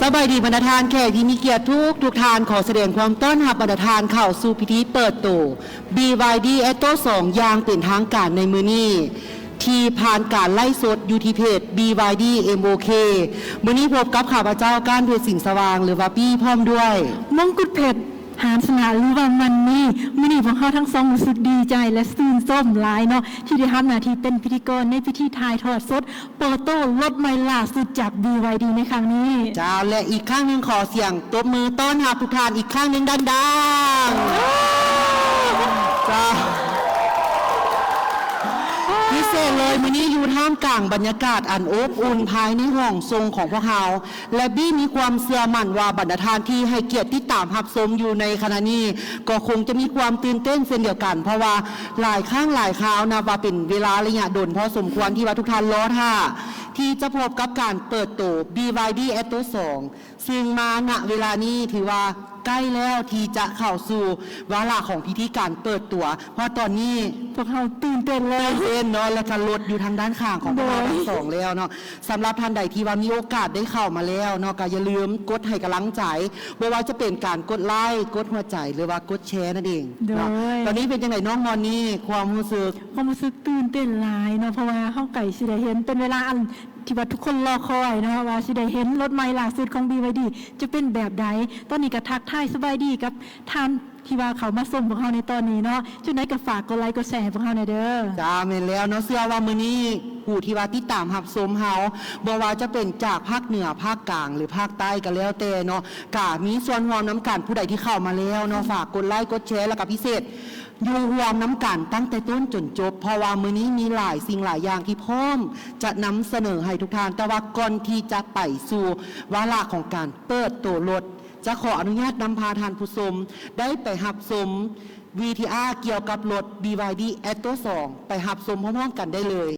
ສະບາຍດີບັນດາທ່ານແຂກທີ່ມີກຽດທຸກໆທ່ານ, ຂໍສະແດງຄວາມຕ້ອນຮັບບັນດາທ່ານເຂົ້າສູ່ພິທີເປີດໂຕ ບີວາຍດີ ແອັດໂຕສອງ ຢ່າງເປັນທາງການໃນມື້ນີ້ ທີ່ຜ່ານການໄລຟ໌ສົດຢູ່ທີ່ເພຈ ບີວາຍດີ ເອັມໂອເຄ. ມື້ນີ້ພົບກັບຂ້າພະເຈົ້າ ກ້ານເພັດ ສິງສະຫວ່າງ ຫຼືວ່າປີ້ ພ້ອມດ້ວຍ ມົງກຸດເພັດ ຫານຊະນະ ຫຼືວ່າມັນນີ. ມື້ນີ້ພວກເຮົາທັງສອງຮູ້ສຶກດີໃຈ ແລະ ຊື່ນຊົມຫຼາຍເນາະ ທີ່ໄດ້ຮັບໜ້າທີ່ເປັນພິທີກອນໃນພິທີຖ່າຍທອດສົດ ເປີດໂຕລົດໃໝ່ລ່າສຸດຈາກ ບີວາຍດີ ໃນຄັ້ງນີ້. ເຈົ້າ ແລະ ອີກຄັ້ງໜຶ່ງ ຂໍສຽງຕົບມືຕ້ອນຮັບທຸກທ່ານອີກຄັ້ງໜຶ່ງດັງໆ. ເຈົ້າ ພິເສດເລີຍ ມື້ນີ້ຢູ່ທ່າມກາງບັນຍາກາດອັນອົບອຸ່ນພາຍໃນຫ້ອງສົ່ງຂອງພວກເຮົາ ແລະ ບີມີຄວາມເຊື່ອໝັ້ນວ່າບັນດາທ່ານທີ່ໃຫ້ກຽດຕິດຕາມຮັບຊົມຢູ່ໃນຂະນະນີ້ ກໍຄົງຈະມີຄວາມຕື່ນເຕັ້ນເຊັ່ນດຽວກັນ ເພາະວ່າຫຼາຍຄັ້ງຫຼາຍຄາວ ນັບວ່າເປັນເວລາໄລຍະດົນພໍສົມຄວນທີ່ວ່າທຸກທ່ານລໍຖ້າ ທີ່ຈະພົບກັບການເປີດໂຕ ບີວາຍດີ ແອັດໂຕສອງ ຊຶ່ງມາ ນະ ເວລານີ້ຖືວ່າໃກ້ແລ້ວທີ່ຈະເຂົ້າສູ່ວາລະຂອງພິທີການເປີດຕົວ ເພາະຕອນນີ້ພວກເຮົາຕື່ນເຕັ້ນແລ້ວ ຕື່ນເຕັ້ນເນາະ ແລະ ກະລົດຢູ່ທາງດ້ານຂ້າງຂອງພວກເຮົາທັງສອງແລ້ວເນາະ. ສຳລັບທ່ານໃດທີ່ວ່າມີໂອກາດໄດ້ເຂົ້າມາແລ້ວເນາະ ກໍຢ່າລືມກົດໃຫ້ກຳລັງໃຈ ບໍ່ວ່າຈະເປັນການກົດໄລ, ກົດຫົວໃຈ ຫຼືວ່າກົດແຊນັ້ນເອງເນາະ. ໂດຍ ຕອນນີ້ເປັນຈັ່ງໃດນ້ອງມອນນີ ຄວາມຮູ້ສຶກ? ຄວາມຮູ້ສຶກຕື່ນເຕັ້ນຫຼາຍເນາະ ເພາະວ່າເຮົາໃກ້ຊິໄດ້ເຫັນ ເປັນເວລາອັນທີ່ວ່າທຸກຄົນລໍຄອຍເນາະ ວ່າຊິໄດ້ເຫັນລົດໃໝ່ລ່າສຸດຂອງ ບີວາຍດີ ຈະເປັນແບບໃດ. ຕອນນີ້ກໍທັກທາຍສະບາຍດີກັບທ່ານ ທີ່ວ່າເຂົ້າມາຊົມພວກເຮົາໃນຕອນນີ້ເນາະ. ຈັ່ງໃດກໍຝາກກົດໄລກົດແຊໃຫ້ພວກເຮົາແດ່ເດີ. ຈ້າ ແມ່ນແລ້ວເນາະ ເຊື່ອວ່າມື້ນີ້ຜູ້ທີ່ວ່າຕິດຕາມຮັບຊົມເຮົາ ບໍ່ວ່າຈະເປັນຈາກພາກເໜືອ ພາກກາງ ຫຼື ພາກໃຕ້ກໍແລ້ວແຕ່ເນາະ ກະມີສ່ວນຮ່ວມນຳກັນ. ຜູ້ໃດທີ່ເຂົ້າມາແລ້ວເນາະ ອືມ ຝາກກົດໄລກົດແຊ ແລ້ວກໍພິເສດຢູ່ຮ່ວມນຳກັນຕັ້ງແຕ່ຕົ້ນຈົນຈົບ ເພາະວ່າມື້ນີ້ມີຫຼາຍສິ່ງຫຼາຍຢ່າງທີ່ພ້ອມຈະນຳສະເໜີໃຫ້ທຸກທ່ານ. ແຕ່ວ່າກ່ອນທີ່ຈະໄປສູ່ວາລະຂອງການເປີດໂຕລົດ ຈະຂໍອະນຸຍາດນຳພາທ່ານຜູ້ຊົມໄດ້ໄປຮັບຊົມ ວີທີອາ ກ່ຽວກັບລົດ ບີວາຍດີ ແອັດໂຕສອງ ໄປຮັບຊົມພ້ອມໆກັນໄດ້ເລີຍ.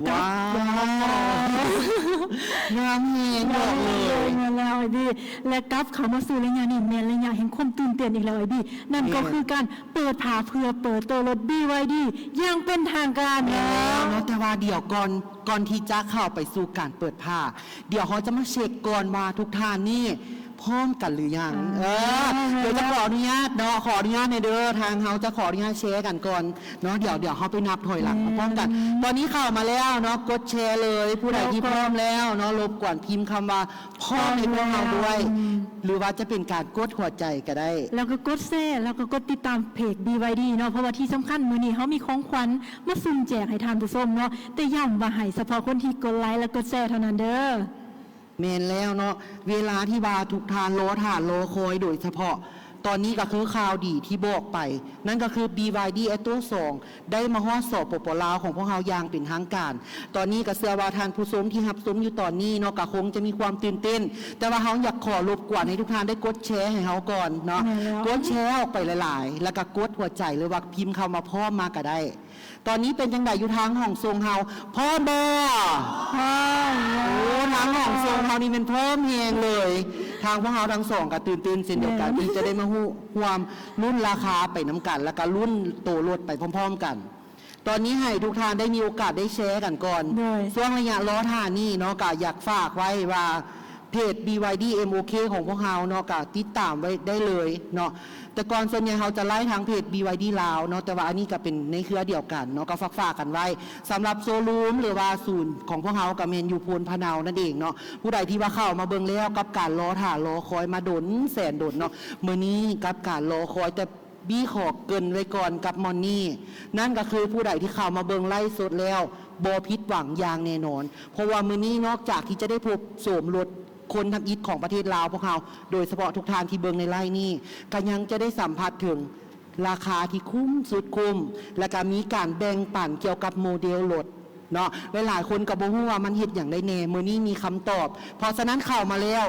ວ້າວ ງາມແຮງ ບອກເລີຍ. ແມ່ນແລ້ວອ້າຍບີ ແລະ ກັບເຂົ້າມາສູ່ໄລຍະນີ້ ແມ່ນໄລຍະແຫ່ງຄວາມຕື່ນເຕັ້ນອີກແລ້ວອ້າຍບີ ນັ້ນກໍຄືການເປີດຝາເພື່ອເປີດໂຕລົດ ບີວາຍດີ ຢ່າງເປັນທາງການ. ແມ່ນແລ້ວເນາະ ແຕ່ວ່າດຽວກ່ອນ ກ່ອນທີ່ຈະເຂົ້າໄປສູ່ການເປີດຝາ ດຽວເຮົາຈະມາເຊັກກ່ອນວ່າທຸກທ່ານນີ້ ພ້ອມກັນຫຼືຍັງ? ອ່າ ເອີ ແມ່ນແລ້ວ ດຽວຈະຂໍອະນຸຍາດເນາະ ຂໍອະນຸຍາດແດ່ເດີ ທາງເຮົາຈະຂໍອະນຸຍາດແຊກັນກ່ອນເນາະ ດຽວ ດຽວເຮົາໄປນັບຖອຍຫຼັງ ອືມ ພ້ອມກັນ. ຕອນນີ້ເຂົ້າມາແລ້ວເນາະ ກົດແຊເລີຍ ຜູ້ໃດທີ່ພ້ອມແລ້ວເນາະ ລົບກວນພິມຄຳວ່າພ້ອມໃຫ້ພວກເຮົາດ້ວຍ ອືມ ຫຼືວ່າຈະເປັນການກົດຫົວໃຈກໍໄດ້ ແລ້ວກໍກົດແຊ ແລ້ວກໍກົດຕິດຕາມເພຈ ບີວາຍດີ ເນາະ ເພາະວ່າທີ່ສຳຄັນມື້ນີ້ເຮົາມີຂອງຂວັນມາຊຸ່ມແຈກໃຫ້ທ່ານຜູ້ຊົມເນາະ ແຕ່ຢ້ຳວ່າໃຫ້ສະເພາະຄົນທີ່ກົດໄລ ແລະ ກົດແຊເທົ່ານັ້ນເດີ. ແມ່ນແລ້ວເນາະ ເວລາທີ່ວ່າທຸກທ່ານລໍຖ້າລໍຄອຍ ໂດຍສະເພາະຕອນນີ້ກໍຄືຂ່າວດີທີ່ບອກໄປ ນັ້ນກໍຄື ບີວາຍດີ ແອັດໂຕສອງ ໄດ້ມາຮອດ ສປປ ລາວ ຂອງພວກເຮົາຢ່າງເປັນທາງການ. ຕອນນີ້ກໍເຊື່ອວ່າທ່ານຜູ້ຊົມທີ່ຮັບຊົມຢູ່ຕອນນີ້ເນາະ ກໍຄົງຈະມີຄວາມຕື່ນເຕັ້ນ ແຕ່ວ່າເຮົາຢາກຂໍລົບກວນໃຫ້ທຸກທ່ານໄດ້ກົດແຊໃຫ້ເຮົາກ່ອນເນາະ ແມ່ນແລ້ວ ກົດແຊອອກໄປຫຼາຍໆ ແລ້ວກໍກົດຫົວໃຈ ຫຼືວ່າພິມຄຳວ່າພ້ອມມາກໍໄດ້. ຕອນນີ້ເປັນຈັ່ງໃດຢູ່ທາງຫ້ອງສົ່ງເຮົາ ພ້ອມບໍ່? ພ້ອມແລ້ວ. ໂອ້ ທາງຫ້ອງສົ່ງເຮົານີ້ແມ່ນພ້ອມແຮງເລີຍ. ທາງພວກເຮົາທັງສອງກໍຕື່ນເຕັ້ນເຊັ່ນດຽວກັນ ແມ່ນ ທີ່ຈະໄດ້ມາຮູ້ຮ່ວມລຸ້ນລາຄາໄປນຳກັນ ແລ້ວກໍລຸ້ນໂຕລົດໄປພ້ອມໆກັນ. ຕອນນີ້ໃຫ້ທຸກທ່ານໄດ້ມີໂອກາດໄດ້ແຊກັນກ່ອນ. ໂດຍ ຊ່ວງໄລຍະລໍຖ້ານີ້ເນາະ ກໍຢາກຝາກໄວ້ວ່າ ເພຈ ບີວາຍດີ ເອັມໂອເຄ ຂອງພວກເຮົາເນາະ ກໍຕິດຕາມໄວ້ໄດ້ເລີຍເນາະ. ແຕ່ກ່ອນສ່ວນໃຫຍ່ເຮົາຈະໄລທາງເພຈ ບີວາຍດີ ລາວ ເນາະ ແຕ່ວ່າອັນນີ້ກໍເປັນໃນເຄືອດຽວກັນເນາະ ກໍຝາກໆກັນໄວ້. ສຳລັບໂຊຣູມ ຫຼືວ່າສູນຂອງພວກເຮົາກໍແມ່ນຢູ່ໂພນພະເນົານັ້ນເອງເນາະ. ຜູ້ໃດທີ່ວ່າເຂົ້າມາເບິ່ງແລ້ວ ກັບການລໍຖ້າລໍຄອຍມາດົນແສນດົນເນາະ ມື້ນີ້ກັບການລໍຄອຍ ແຕ່ ບີຂໍເກີ່ນໄວ້ກ່ອນກັບມອນນີ້ ນັ້ນກໍຄືຜູ້ໃດທີ່ເຂົ້າມາເບິ່ງໄລຟ໌ສົດແລ້ວບໍ່ຜິດຫວັງຢ່າງແນ່ນອນ ເພາະວ່າມື້ນີ້ນອກຈາກທີ່ຈະໄດ້ພົບໂສມລົດຄົນທຳອິດຂອງປະເທດລາວພວກເຮົາ ໂດຍສະເພາະທຸກທ່ານທີ່ເບິ່ງໃນໄລຟ໌ນີ້ ກໍຍັງຈະໄດ້ສຳຜັດເຖິງລາຄາທີ່ຄຸ້ມສຸດຄຸ້ມ ແລະ ກໍມີການແບ່ງປັນກ່ຽວກັບໂມເດລລົດ ເນາະ ຫຼາຍໆຄົນກໍບໍ່ຮູ້ວ່າມັນເຮັດຫຍັງໄດ້ແດ່ ມື້ນີ້ມີຄຳຕອບ ເພາະສະນັ້ນເຂົ້າມາແລ້ວ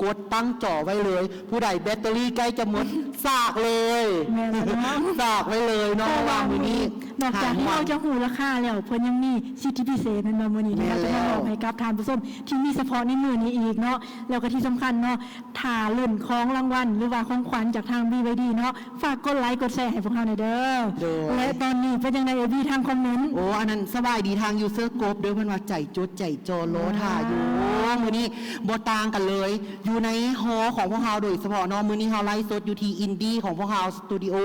ກົດຕັ້ງຈໍໄວ້ເລີຍ ຜູ້ໃດແບັດເຕີຣີໃກ້ຈະໝົດ ສາກເລີຍ ແມ່ນແລ້ວເນາະ ສາກໄວ້ເລີຍເນາະ ເພາະວ່າມື້ນີ້ ນອກຈາກທີ່ເຮົາຈະຮູ້ລາຄາແລ້ວ ເພິ່ນຍັງມີສິດທິພິເສດແມ່ນບໍ່ ມື້ນີ້ທີ່ເຮົາຈະມາມອບໃຫ້ກັບທ່ານຜູ້ຊົມ ທີ່ມີສະເພາະໃນມື້ນີ້ອີກເນາະ ແລ້ວກໍທີ່ສຳຄັນເນາະ ຖ້າເລ່ນຂອງລາງວັນ ຫຼືວ່າຂອງຂວັນຈາກທາງ ບີວາຍດີ ເນາະ ຝາກກົດໄລກົດແຊໃຫ້ພວກເຮົາແດ່ເດີ ໂດຍ ແລະ ຕອນນີ້ເປັນຈັ່ງໃດ ເອບີ ທາງຄອມເມັນ? ໂອ້ ອັນນັ້ນ ສະບາຍດີທາງຢູເຊີກົບເດີ ເພິ່ນວ່າໃຈຈົດໃຈຈໍລໍຖ້າຢູ່ ໂອ້ ມື້ນີ້ບໍ່ຕ່າງກັນເລີຍ ຢູ່ໃນຫໍຂອງພວກເຮົາໂດຍສະເພາະເນາະ ມື້ນີ້ເຮົາໄລຟ໌ສົດຢູ່ທີ່ອິນດີ້ຂອງພວກເຮົາ ສະຕູດິໂອ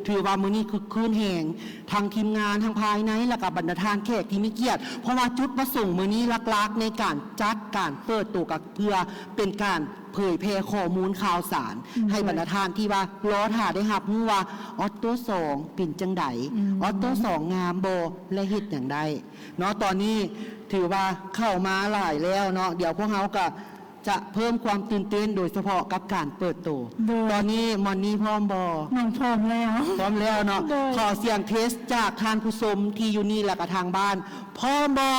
ຖືວ່າມື້ນີ້ຄຶກຄື້ນແຮງ ທັງທີມງານ ທັງພາຍໃນ ແລະ ກໍບັນດາທ່ານແຂກທີ່ມີກຽດ ເພາະວ່າຈຸດປະສົງມື້ນີ້ຫຼັກໆໃນການຈັດການເປີດໂຕກໍເພື່ອເປັນການ ເຜີຍແຜ່ຂໍ້ມູນຂ່າວສານ ອືມ ໃຫ້ບັນດາທ່ານທີ່ວ່າລໍຖ້າໄດ້ຮັບຮູ້ວ່າ ອອດໂຕສອງເປັນຈັ່ງໃດ ອືມ ອອດໂຕສອງງາມບໍ່ ແລະ ເຮັດຫຍັງໄດ້ ເນາະ ຕອນນີ້ຖືວ່າເຂົ້າມາຫຼາຍແລ້ວເນາະ ດຽວພວກເຮົາກໍຈະເພີ່ມຄວາມຕື່ນເຕັ້ນ ໂດຍສະເພາະກັບການເປີດໂຕ ໂດຍ ຕອນນີ້ມອນນີ້ພ້ອມບໍ່? ນ້ອງພ້ອມແລ້ວ ພ້ອມແລ້ວເນາະ ໂດຍ ຂໍສຽງເທສຈາກທ່ານຜູ້ຊົມທີ່ຢູ່ນີ້ ແລະ ກໍທາງບ້ານ ພ້ອມບໍ່?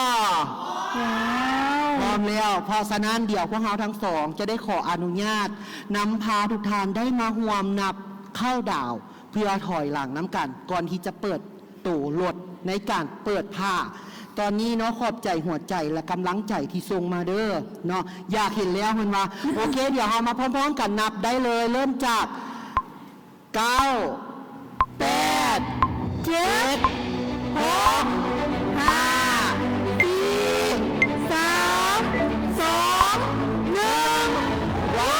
ພ້ອມແລ້ວ ພ້ອມແລ້ວ ເພາະສະນັ້ນດຽວພວກເຮົາທັງສອງຈະໄດ້ຂໍອະນຸຍາດນຳພາທຸກທ່ານໄດ້ມາຮ່ວມນັບເຂົ້າດາວ ເພື່ອຖອຍຫຼັງນຳກັນ ກ່ອນທີ່ຈະເປີດໂຕລົດໃນການເປີດຜ້າ ຕອນນີ້ເນາະ ຂອບໃຈຫົວໃຈ ແລະ ກຳລັງໃຈທີ່ສົ່ງມາເດີເນາະ ຢາກເຫັນແລ້ວເພິ່ນວ່າ ໂອເຄ ດຽວເຮົາມາພ້ອມໆກັນນັບໄດ້ເລີຍ ເລີ່ມຈາກ ເກົ້າ ແປດ ເຈັດ ຫົກ ຫ້າ ສີ່ ສາມ ສອງ ໜຶ່ງ ວ້າ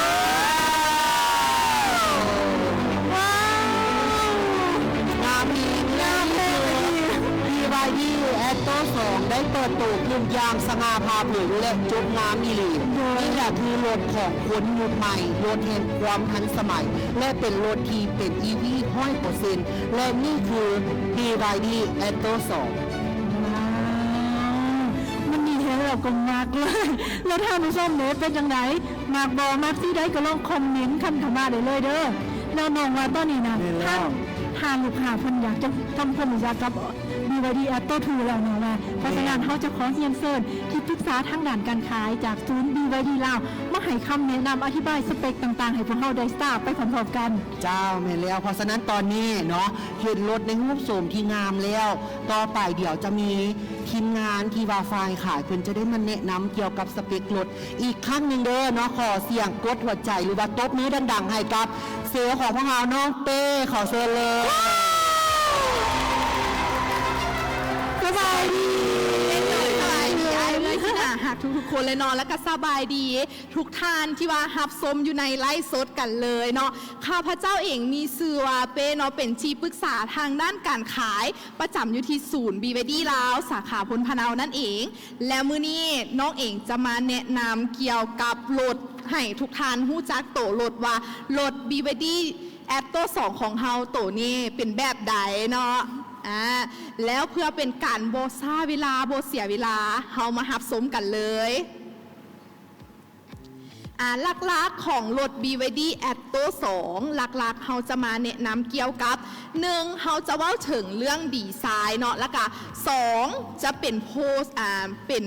ວ ວ້າວ ງາມອີ່ຫຼີ ງາມແທ້ອີ່ຫຼີ ບີວາຍດີ ແອັດໂຕສອງ ໄດ້ເປີດໂຕຂຶ້ນຢ່າງສະຫງ່າຜ່າເຜີຍ ແລະ ຈົບງາມອີ່ຫຼີ ໂດຍ ນີ້ແຫຼະຄືລົດຂອງ ຄົນຍຸກໃໝ່, ລົດແຫ່ງຄວາມທັນສະໄໝ ແລະ ເປັນລົດທີ່ເປັນອີວີຮ້ອຍເປີເຊັນ ແລະ ນີ້ຄື ບີວາຍດີ ແອັດໂຕສອງ. ວ້າວ ມັນດີແທ້ ແລ້ວກໍມັກເລີຍ. ແລ້ວທ່ານຜູ້ຊົມເດ ເປັນຈັ່ງໃດ? ມັກບໍ່? ມັກສີໃດກໍລອງຄອມເມັນຄຳຖາມມາໄດ້ເລີຍເດີ. ແລ້ວນ້ອງວ່າຕອນນີ້ນະ ແມ່ນແລ້ວ ທ່ານ ທ່ານລູກຄ້າເພິ່ນຢາກຈະທຳຄວາມຮູ້ຈັກກັບ ບີວາຍດີ ແອັດໂຕທູ ແລ້ວເນາະວ່າ ເພາະສະນັ້ນ ແມ່ນ ເຮົາຈະຂໍຮຽນເຊີນທີ່ປຶກສາທາງດ້ານການຂາຍຈາກສູນ ບີວາຍດີ ລາວ ມາໃຫ້ຄຳແນະນຳອະທິບາຍສະເປັກຕ່າງໆ ໃຫ້ພວກເຮົາໄດ້ຊາບໄປພ້ອມໆກັນ. ເຈົ້າ ແມ່ນແລ້ວ. ເພາະສະນັ້ນຕອນນີ້ເນາະ ເຫັນລົດໃນຮູບໂສມທີ່ງາມແລ້ວ ຕໍ່ໄປດຽວຈະມີທີມງານທີ່ວ່າຝ່າຍຂາຍເພິ່ນຈະໄດ້ມາແນະນຳກ່ຽວກັບສະເປັກລົດ ອີກຄັ້ງໜຶ່ງເດີເນາະ. ຂໍສຽງກົດຫົວໃຈ ຫຼືວ່າຕົບມືດັງໆ ໃຫ້ກັບເຊວຂອງພວກເຮົາ ນ້ອງເປ້ ຂໍເຊີນເລີຍ. ສະບາຍດີ ສະບາຍດີອ້າຍເອື້ອຍທີ່ໜ້າຮັກທຸກໆຄົນເລີຍເນາະ ແລ້ວກໍສະບາຍດີທຸກທ່ານທີ່ວ່າຮັບຊົມຢູ່ໃນໄລຟ໌ສົດກັນເລີຍເນາະ. ຂ້າພະເຈົ້າເອງມີຊື່ວ່າເປ້ເນາະ ເປັນທີ່ປຶກສາທາງດ້ານການຂາຍ ປະຈຳຢູ່ທີ່ສູນ ບີວາຍດີ ລາວ ສາຂາໂພນພະເນົານັ້ນເອງ. ແລະ ມື້ນີ້ນ້ອງເອງຈະມາແນະນຳກ່ຽວກັບລົດ ໃຫ້ທຸກທ່ານຮູ້ຈັກໂຕລົດວ່າ ລົດ ບີວາຍດີ ແອັດໂຕສອງ ຂອງເຮົາໂຕນີ້ເປັນແບບໃດເນາະ. ອາ ແລ້ວເພື່ອເປັນການບໍ່ຊ້າເວລາ ບໍ່ເສຍເວລາ ເຮົາມາຮັບຊົມກັນເລີຍ. ອາ ຫຼັກໆຂອງລົດ ບີວາຍດີ ແອັດໂຕສອງ ຫຼັກໆເຮົາຈະມາແນະນຳກ່ຽວກັບ ໜຶ່ງ ເຮົາຈະເວົ້າເຖິງເລື່ອງດີໄຊເນາະ ແລ້ວກະ ສອງ ຈະເປັນໂພສ ອາ ເປັນ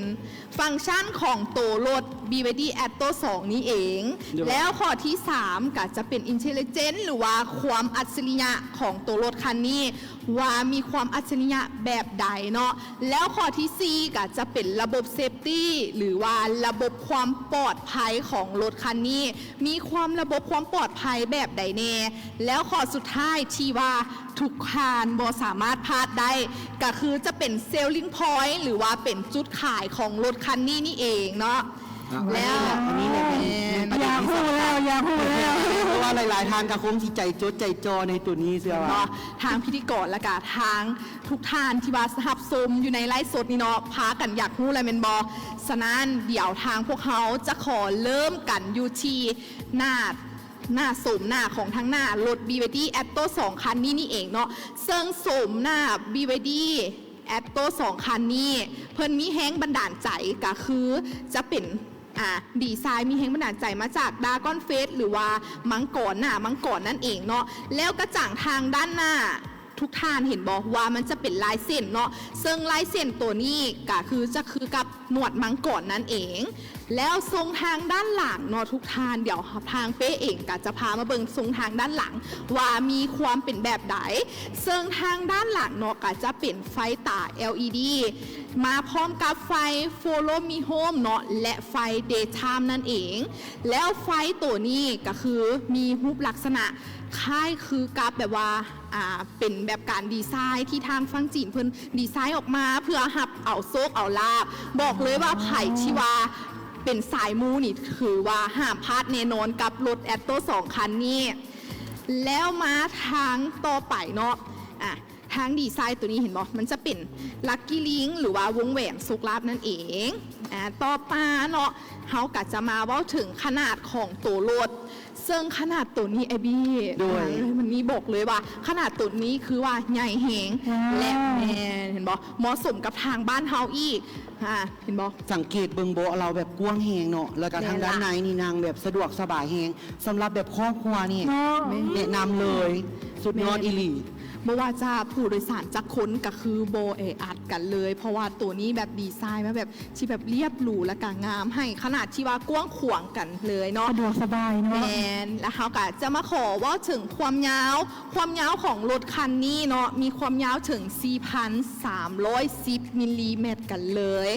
ຟັງຊັນຂອງໂຕລົດ ບີວາຍດີ ແອັດໂຕສອງ ນີ້ເອງ. ໂດຍ ແລ້ວຂໍ້ທີສາມ ກະຈະເປັນ ອິນເທລເຈນ ຫຼືວ່າຄວາມອັດສະລິຍະຂອງໂຕລົດຄັນນີ້ ວ່າມີຄວາມອັດສະລິຍະແບບໃດເນາະ. ແລ້ວຂໍ້ທີສີ່ ກໍຈະເປັນລະບົບເຊຟຕີ້ ຫຼືວ່າລະບົບຄວາມປອດໄພຂອງລົດຄັນນີ້ ມີຄວາມ ລະບົບຄວາມປອດໄພແບບໃດແດ່. ແລ້ວຂໍ້ສຸດທ້າຍທີ່ວ່າທຸກທ່ານບໍ່ສາມາດພາດໄດ້ ກໍຄືຈະເປັນເຊລລິງພອຍ ຫຼືວ່າເປັນຈຸດຂາຍຂອງລົດຄັນນີ້ນີ້ເອງເນາະ. ອ່າ ແລ້ວ ອັນນີ້ແຫຼະ ອັນນີ້ແຫຼະ ແມ່ນປະເດັນທີ່ສຳຄັນ ຢາກຮູ້ແລ້ວ ຢາກຮູ້ແລ້ວ ເພາະວ່າຫຼາຍໆທ່ານກໍຄົງຊິໃຈຈົດໃຈຈໍ່ໃນໂຕນີ້ ເຊື່ອວ່າ ເນາະ ທາງພິທີກອນ ແລ້ວກະທາງທຸກທ່ານທີ່ວ່າຮັບຊົມຢູ່ໃນໄລຟ໌ສົດນີ້ເນາະ ພາກັນຢາກຮູ້ແລ້ວແມ່ນບໍ່? ສະນັ້ນ ດຽວທາງພວກເຮົາຈະຂໍເລີ່ມກັນຢູ່ທີ່ໜ້າ ໜ້າໂສມໜ້າຂອງທາງໜ້າລົດ BYD Atto ສອງຄັນນີ້ນີ້ເອງເນາະ. ເຊິ່ງໂສມໜ້າ BYD Atto ສອງຄັນນີ້ ເພິ່ນມີແຮງບັນດານໃຈ ກະຄືຈະເປັນ ອ່າ ດີໄຊມີແຮງບັນດານໃຈມາຈາກ Dragon Face ຫຼືວ່າມັງກອນ ໜ້າມັງກອນນັ້ນເອງເນາະ. ແລ້ວກະຈັງທາງດ້ານໜ້າ ທຸກທ່ານເຫັນບໍ່ວ່າມັນຈະເປັນລາຍເສັ້ນເນາະ, ເຊິ່ງລາຍເສັ້ນໂຕນີ້ກະຄືຈະຄືກັບໜວດມັງກອນນັ້ນເອງ. ແລ້ວຊົງທາງດ້ານຫຼັງເນາະທຸກທ່ານ, ດຽວທາງເປ້ເອງກະຈະພາມາເບິ່ງຊົງທາງດ້ານຫຼັງວ່າມີຄວາມເປັນແບບໃດ. ເຊິ່ງທາງດ້ານຫຼັງເນາະກະຈະເປັນໄຟຕາ LED ມາພ້ອມກັບໄຟ Follow Me Home ເນາະ ແລະ ໄຟ Daytime ນັ້ນເອງ. ແລ້ວໄຟໂຕນີ້ກະຄືມີຮູບລັກສະນະຄ້າຍຄືກັບແບບວ່າ ອ່າ ເປັນແບບການດີໄຊທີ່ທາງຝັ່ງຈີນເພິ່ນດີໄຊອອກມາເພື່ອຮັບເອົາໂຊກເອົາລາບ. ບອກເລີຍວ່າໃຜທີ່ວ່າເປັນສາຍມູນີ້ຖືວ່າຫ້າມພາດແນ່ນອນກັບລົດ Atto ສອງຄັນນີ້. ແລ້ວມາທາງຕໍ່ໄປເນາະ ອ່າ ທາງດີໄຊໂຕນີ້ເຫັນບໍ່? ມັນຈະເປັນ Lucky Link ຫຼືວ່າວົງແຫວນໂຊກລາບນັ້ນເອງ. ອ່າ ຕໍ່ມາເນາະ ເຮົາກະຈະມາເວົ້າເຖິງຂະໜາດຂອງໂຕລົດ. ເຊິ່ງຂະໜາດໂຕນີ້ ອ້າຍບີ ໂດຍ ອ່າ ມັນນີ້ບອກເລີຍວ່າຂະໜາດໂຕນີ້ຄືວ່າໃຫຍ່ແຮງ ວ້າວ ແລະ ແມ່ນ ເຫັນບໍ່? ເໝາະສົມກັບທາງບ້ານເຮົາອີກ. ອ່າ ເຫັນບໍ່? ສັງເກດເບິ່ງເບາະລາວແບບກວ້າງແຮງເນາະ, ແລ້ວກະ ແມ່ນ ທາງດ້ານໃນນີ້ນັ່ງແບບສະດວກສະບາຍແຮງ ສຳລັບແບບຄອບຄົວນີ້ ເນາະ ແມ່ນ ແນະນຳເລີຍ ສຸດຍອດ ແມ່ນ ອີ່ຫຼີ. ບໍ່ວ່າຈະຜູ້ໂດຍສານຈັກຄົນກະຄືບໍ່ແອອັດກັນເລີຍ ເພາະວ່າໂຕນີ້ແບບດີໄຊມາແບບ ທີ່ແບບລຽບຫຼູ ແລ້ວກະງາມ ໃຫ້ຂະໜາດທີ່ວ່າກວ້າງຂວາງກັນເລີຍເນາະ ສະດວກສະບາຍເນາະ. ແມ່ນ ແລ້ວເຮົາກະຈະມາຂໍເວົ້າເຖິງຄວາມຍາວ ຄວາມຍາວຂອງລົດຄັນນີ້ເນາະ ມີຄວາມຍາວເຖິງສີ່ພັນສາມຮ້ອຍສິບມິນລີແມັດກັນເລີຍ.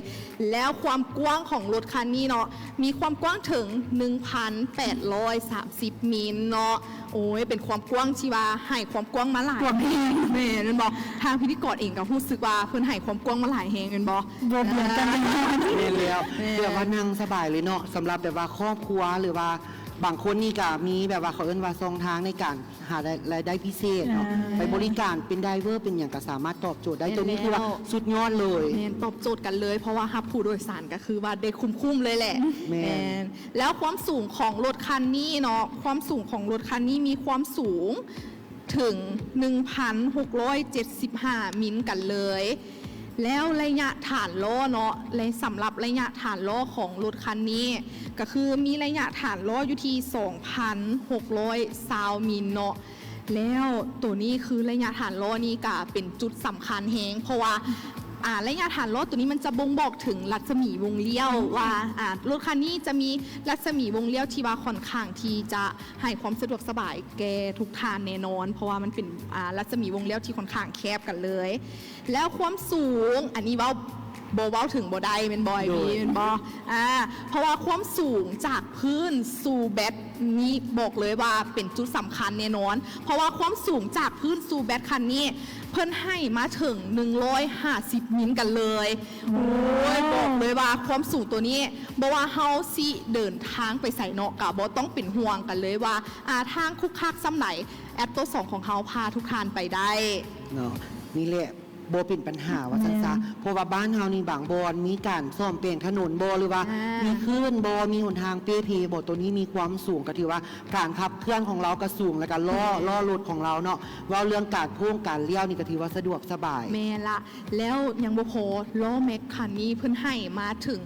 ແລ້ວຄວາມກວ້າງຂອງລົດຄັນນີ້ເນາະ ມີຄວາມກວ້າງເຖິງໜຶ່ງພັນແປດຮ້ອຍສາມສິບມິນເນາະ. ໂອ້ຍ ເປັນຄວາມກວ້າງທີ່ວ່າໃຫ້ຄວາມກວ້າງມາຫຼາຍ ກວ້າງແຮງ ແມ່ນ ແມ່ນບໍ່? ທາງພິທີກອນເອງກະຮູ້ສຶກວ່າເພິ່ນໃຫ້ຄວາມກວ້າງມາຫຼາຍແຮງ ແມ່ນບໍ່? ບໍ່ເໝືອນກັນແນ່ນອນ ແມ່ນແລ້ວ ແມ່ນ ແບບວ່ານັ່ງສະບາຍເລີຍເນາະ. ສຳລັບແບບວ່າຄອບຄົວ ຫຼືວ່າບາງຄົນນີ້ກະມີແບບວ່າ ເຂົາເອີ້ນວ່າຊ່ອງທາງໃນການຫາລາຍ ລາຍໄດ້ພິເສດເນາະ ອ່າ ໄປບໍລິການເປັນໄດເວີເປັນຫຍັງກະສາມາດຕອບໂຈດໄດ້. ແມ່ນ ໂຕນີ້ຖືວ່າ ແລ້ວ ສຸດຍອດເລີຍ ແມ່ນ ຕອບໂຈດກັນເລີຍ ເພາະວ່າຮັບຜູ້ໂດຍສານກະຄືວ່າໄດ້ຄຸ້ມໆເລີຍແຫຼະ ແມ່ນ ແມ່ນ. ແລ້ວຄວາມສູງຂອງລົດຄັນນີ້ເນາະ ຄວາມສູງຂອງລົດຄັນນີ້ມີຄວາມສູງເຖິງໜຶ່ງພັນຫົກຮ້ອຍເຈັດສິບຫ້າມິນກັນເລີຍ. ແລ້ວໄລຍະຖານລໍ້ເນາະ ແລະ ສຳລັບໄລຍະຖານລໍ້ຂອງລົດຄັນນີ້ ກະຄືມີໄລຍະຖານລໍ້ຢູ່ທີ່ສອງພັນຫົກຮ້ອຍຊາວມິນເນາະ. ແລ້ວໂຕນີ້ຄືໄລຍະຖານລໍ້ນີ້ກະເປັນຈຸດສຳຄັນແຮງ ເພາະວ່າ ອ່າ ໄລຍະຖານລໍ້ໂຕນີ້ມັນຈະບົ່ງບອກເຖິງລັດສະໝີວົງລ້ຽວ ອືມ ວ່າ ອ່າ ລົດຄັນນີ້ຈະມີລັດສະໝີວົງລ້ຽວທີ່ວ່າຂ້ອນຂ້າງທີ່ຈະໃຫ້ຄວາມສະດວກສະບາຍແກ່ທຸກທ່ານແນ່ນອນ ເພາະວ່າມັນເປັນ ອ່າ ລັດສະໝີວົງລ້ຽວທີ່ຂ້ອນຂ້າງແຄບກັນເລີຍ. ແລ້ວຄວາມສູງ ອັນນີ້ເວົ້າ ບໍ່ເວົ້າເຖິງບໍ່ໄດ້ແມ່ນບໍ່ ໂດຍ ພີ່ ແມ່ນບໍ່? ອ່າ ເພາະວ່າຄວາມສູງຈາກພື້ນສູ່ແບັດນີ້ບອກເລີຍວ່າເປັນຈຸດສຳຄັນແນ່ນອນ ເພາະວ່າຄວາມສູງຈາກພື້ນສູ່ແບັດຄັນນີ້ ເພິ່ນໃຫ້ມາເຖິງໜຶ່ງຮ້ອຍຫ້າສິບມິນກັນເລີຍ. ໂອ້ຍ ບອກເລີຍວ່າຄວາມສູງໂຕນີ້ ບໍ່ວ່າເຮົາຊິເດີນທາງໄປໃສເນາະ ກະບໍ່ຕ້ອງເປັນຫ່ວງກັນເລີຍວ່າ ອ່າ ທາງຂຸກຂັກສ່ຳໃດ ແອັດໂຕສອງຂອງເຮົາພາທຸກທ່ານໄປໄດ້ເນາະ. ນີ້ແຫຼະ ບໍ່ເປັນບັນຫາວ່າຊັ້ນຊະ ແມ່ນ ເພາະວ່າບ້ານເຮົານີ້ບາງບ່ອນມີການສ້ອມແປງຖະໜົນບໍ່ ຫຼືວ່າ ອ່າ ມີຄື້ນບໍ່ ມີຫົນທາງເປ່ເພບໍ່ ໂຕນີ້ມີຄວາມສູງ ກະຖືວ່າການຂັບເຄື່ອນຂອງລາວກະສູງ ແລ້ວກະລໍ້ ແມ່ນ ລໍ້ລົດຂອງລາວເນາະ ເວົ້າເລື່ອງການໂຄ້ງການລ້ຽວນີ້ກະຖືວ່າສະດວກສະບາຍ. ແມ່ນລະ ແລ້ວຍັງບໍ່ພໍ ລໍ້ແມັກຄັນນີ້ເພິ່ນໃຫ້ມາເຖິງ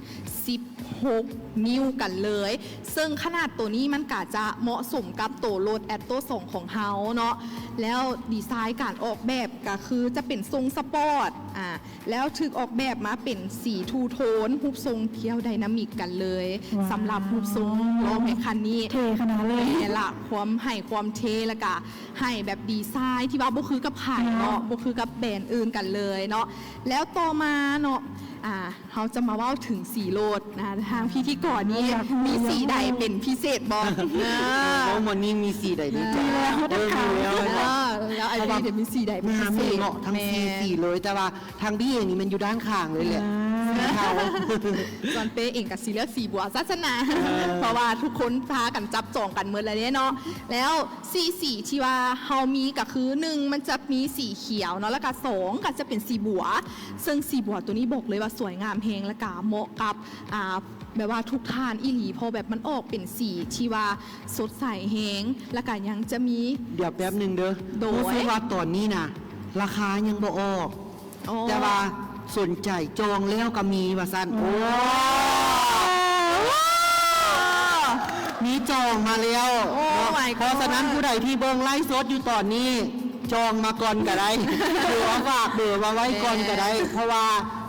ສິບຫົກນິ້ວກັນເລີຍ ເຊິ່ງຂະໜາດໂຕນີ້ມັນກະຈະເໝາະສົມກັບໂຕລົດແອັດໂຕສອງຂອງເຮົາເນາະ. ແລ້ວດີໄຊການອອກແບບກະຄືຈະເປັນຊົງສະປອດ ອ່າ ແລ້ວຖືກອອກແບບມາເປັນສີທູໂທນ ຮູບຊົງທ່ຽວໄດນາມິກກັນເລີຍ. ວ້າວ ສຳລັບຮູບຊົງລໍ້ແມັກຄັນນີ້ ເທ່ຂະໜາດເລີຍ ແມ່ນລະ ຄວາມໃຫ້ຄວາມເທ່ ແລ້ວກະໃຫ້ແບບດີໄຊທີ່ວ່າບໍ່ຄືກັບໃຜເນາະ ເນາະ ບໍ່ຄືກັບແບຣນອື່ນກັນເລີຍເນາະ. ແລ້ວຕໍ່ມາເນາະ ອ່າ ເຮົາຈະມາເວົ້າເຖິງສີລົດນະ ທາງພິທີກອນນີ້ ຢາກຮູ້ ມີສີໃດເປັນພິເສດບໍ່? ຢາກຮູ້ ເອີ ເວົ້າມື້ນີ້ມີສີໃດແດ່? ເອີ ມີແລ້ວ ເອີ ມີແລ້ວ ເອີ ແລ້ວອ້າຍບີ ເອີ ມີສີໃດເປັນພິເສດ? ງາມເນາະ ທັງສີ່ ແມ່ນ ສີເລີຍ ແຕ່ວ່າທາງບີເອງນີ້ແມ່ນຢູ່ດ້ານຂ້າງເລີຍແຫຼະ ອ່າ ເຮົາ ສ່ວນເປ້ເອງກໍຊິເລືອກສີບົວຊະຊັ້ນນະ ເອີ ເພາະວ່າທຸກຄົນພາກັນຈັບຈອງກັນໝົດແລ້ວເດ້ເນາະ. ແລ້ວສີ່ສີທີ່ວ່າເຮົາມີກໍຄື ໜຶ່ງ ມັນຈະມີສີຂຽວເນາະ ແລ້ວກໍ ສອງ ກໍຈະເປັນສີບົວ ເຊິ່ງສີບົວໂຕນີ້ບອກເລີຍວ່າສວຍງາມແຮງ ແລ້ວກໍເໝາະກັບ ອ່າ ແບບວ່າທຸກທ່ານອີ່ຫຼີ ເພາະແບບມັນອອກເປັນສີທີ່ວ່າສົດໃສແຮງ ແລ້ວກໍຍັງຈະມີ ດຽວແປັບໜຶ່ງເດີ ໂດຍ ຮູ້ສຶກວ່າຕອນນີ້ນະ ລາຄາຍັງບໍ່ອອກ ອໍ ແຕ່ວ່າສົນໃຈຈອງແລ້ວກໍມີວ່າຊັ້ນ. ໂອ້ ໂອ້ ມີຈອງມາແລ້ວ ໂອ້ ເນາະ my god ເພາະສະນັ້ນ ຜູ້ໃດທີ່ເບິ່ງໄລຟ໌ສົດຢູ່ຕອນນີ້ ຈອງມາກ່ອນກໍໄດ້ ຫຼືວ່າຝາກເບີມາໄວ້ກ່ອນກໍໄດ້ ແມ່ນ ເພາະວ່າ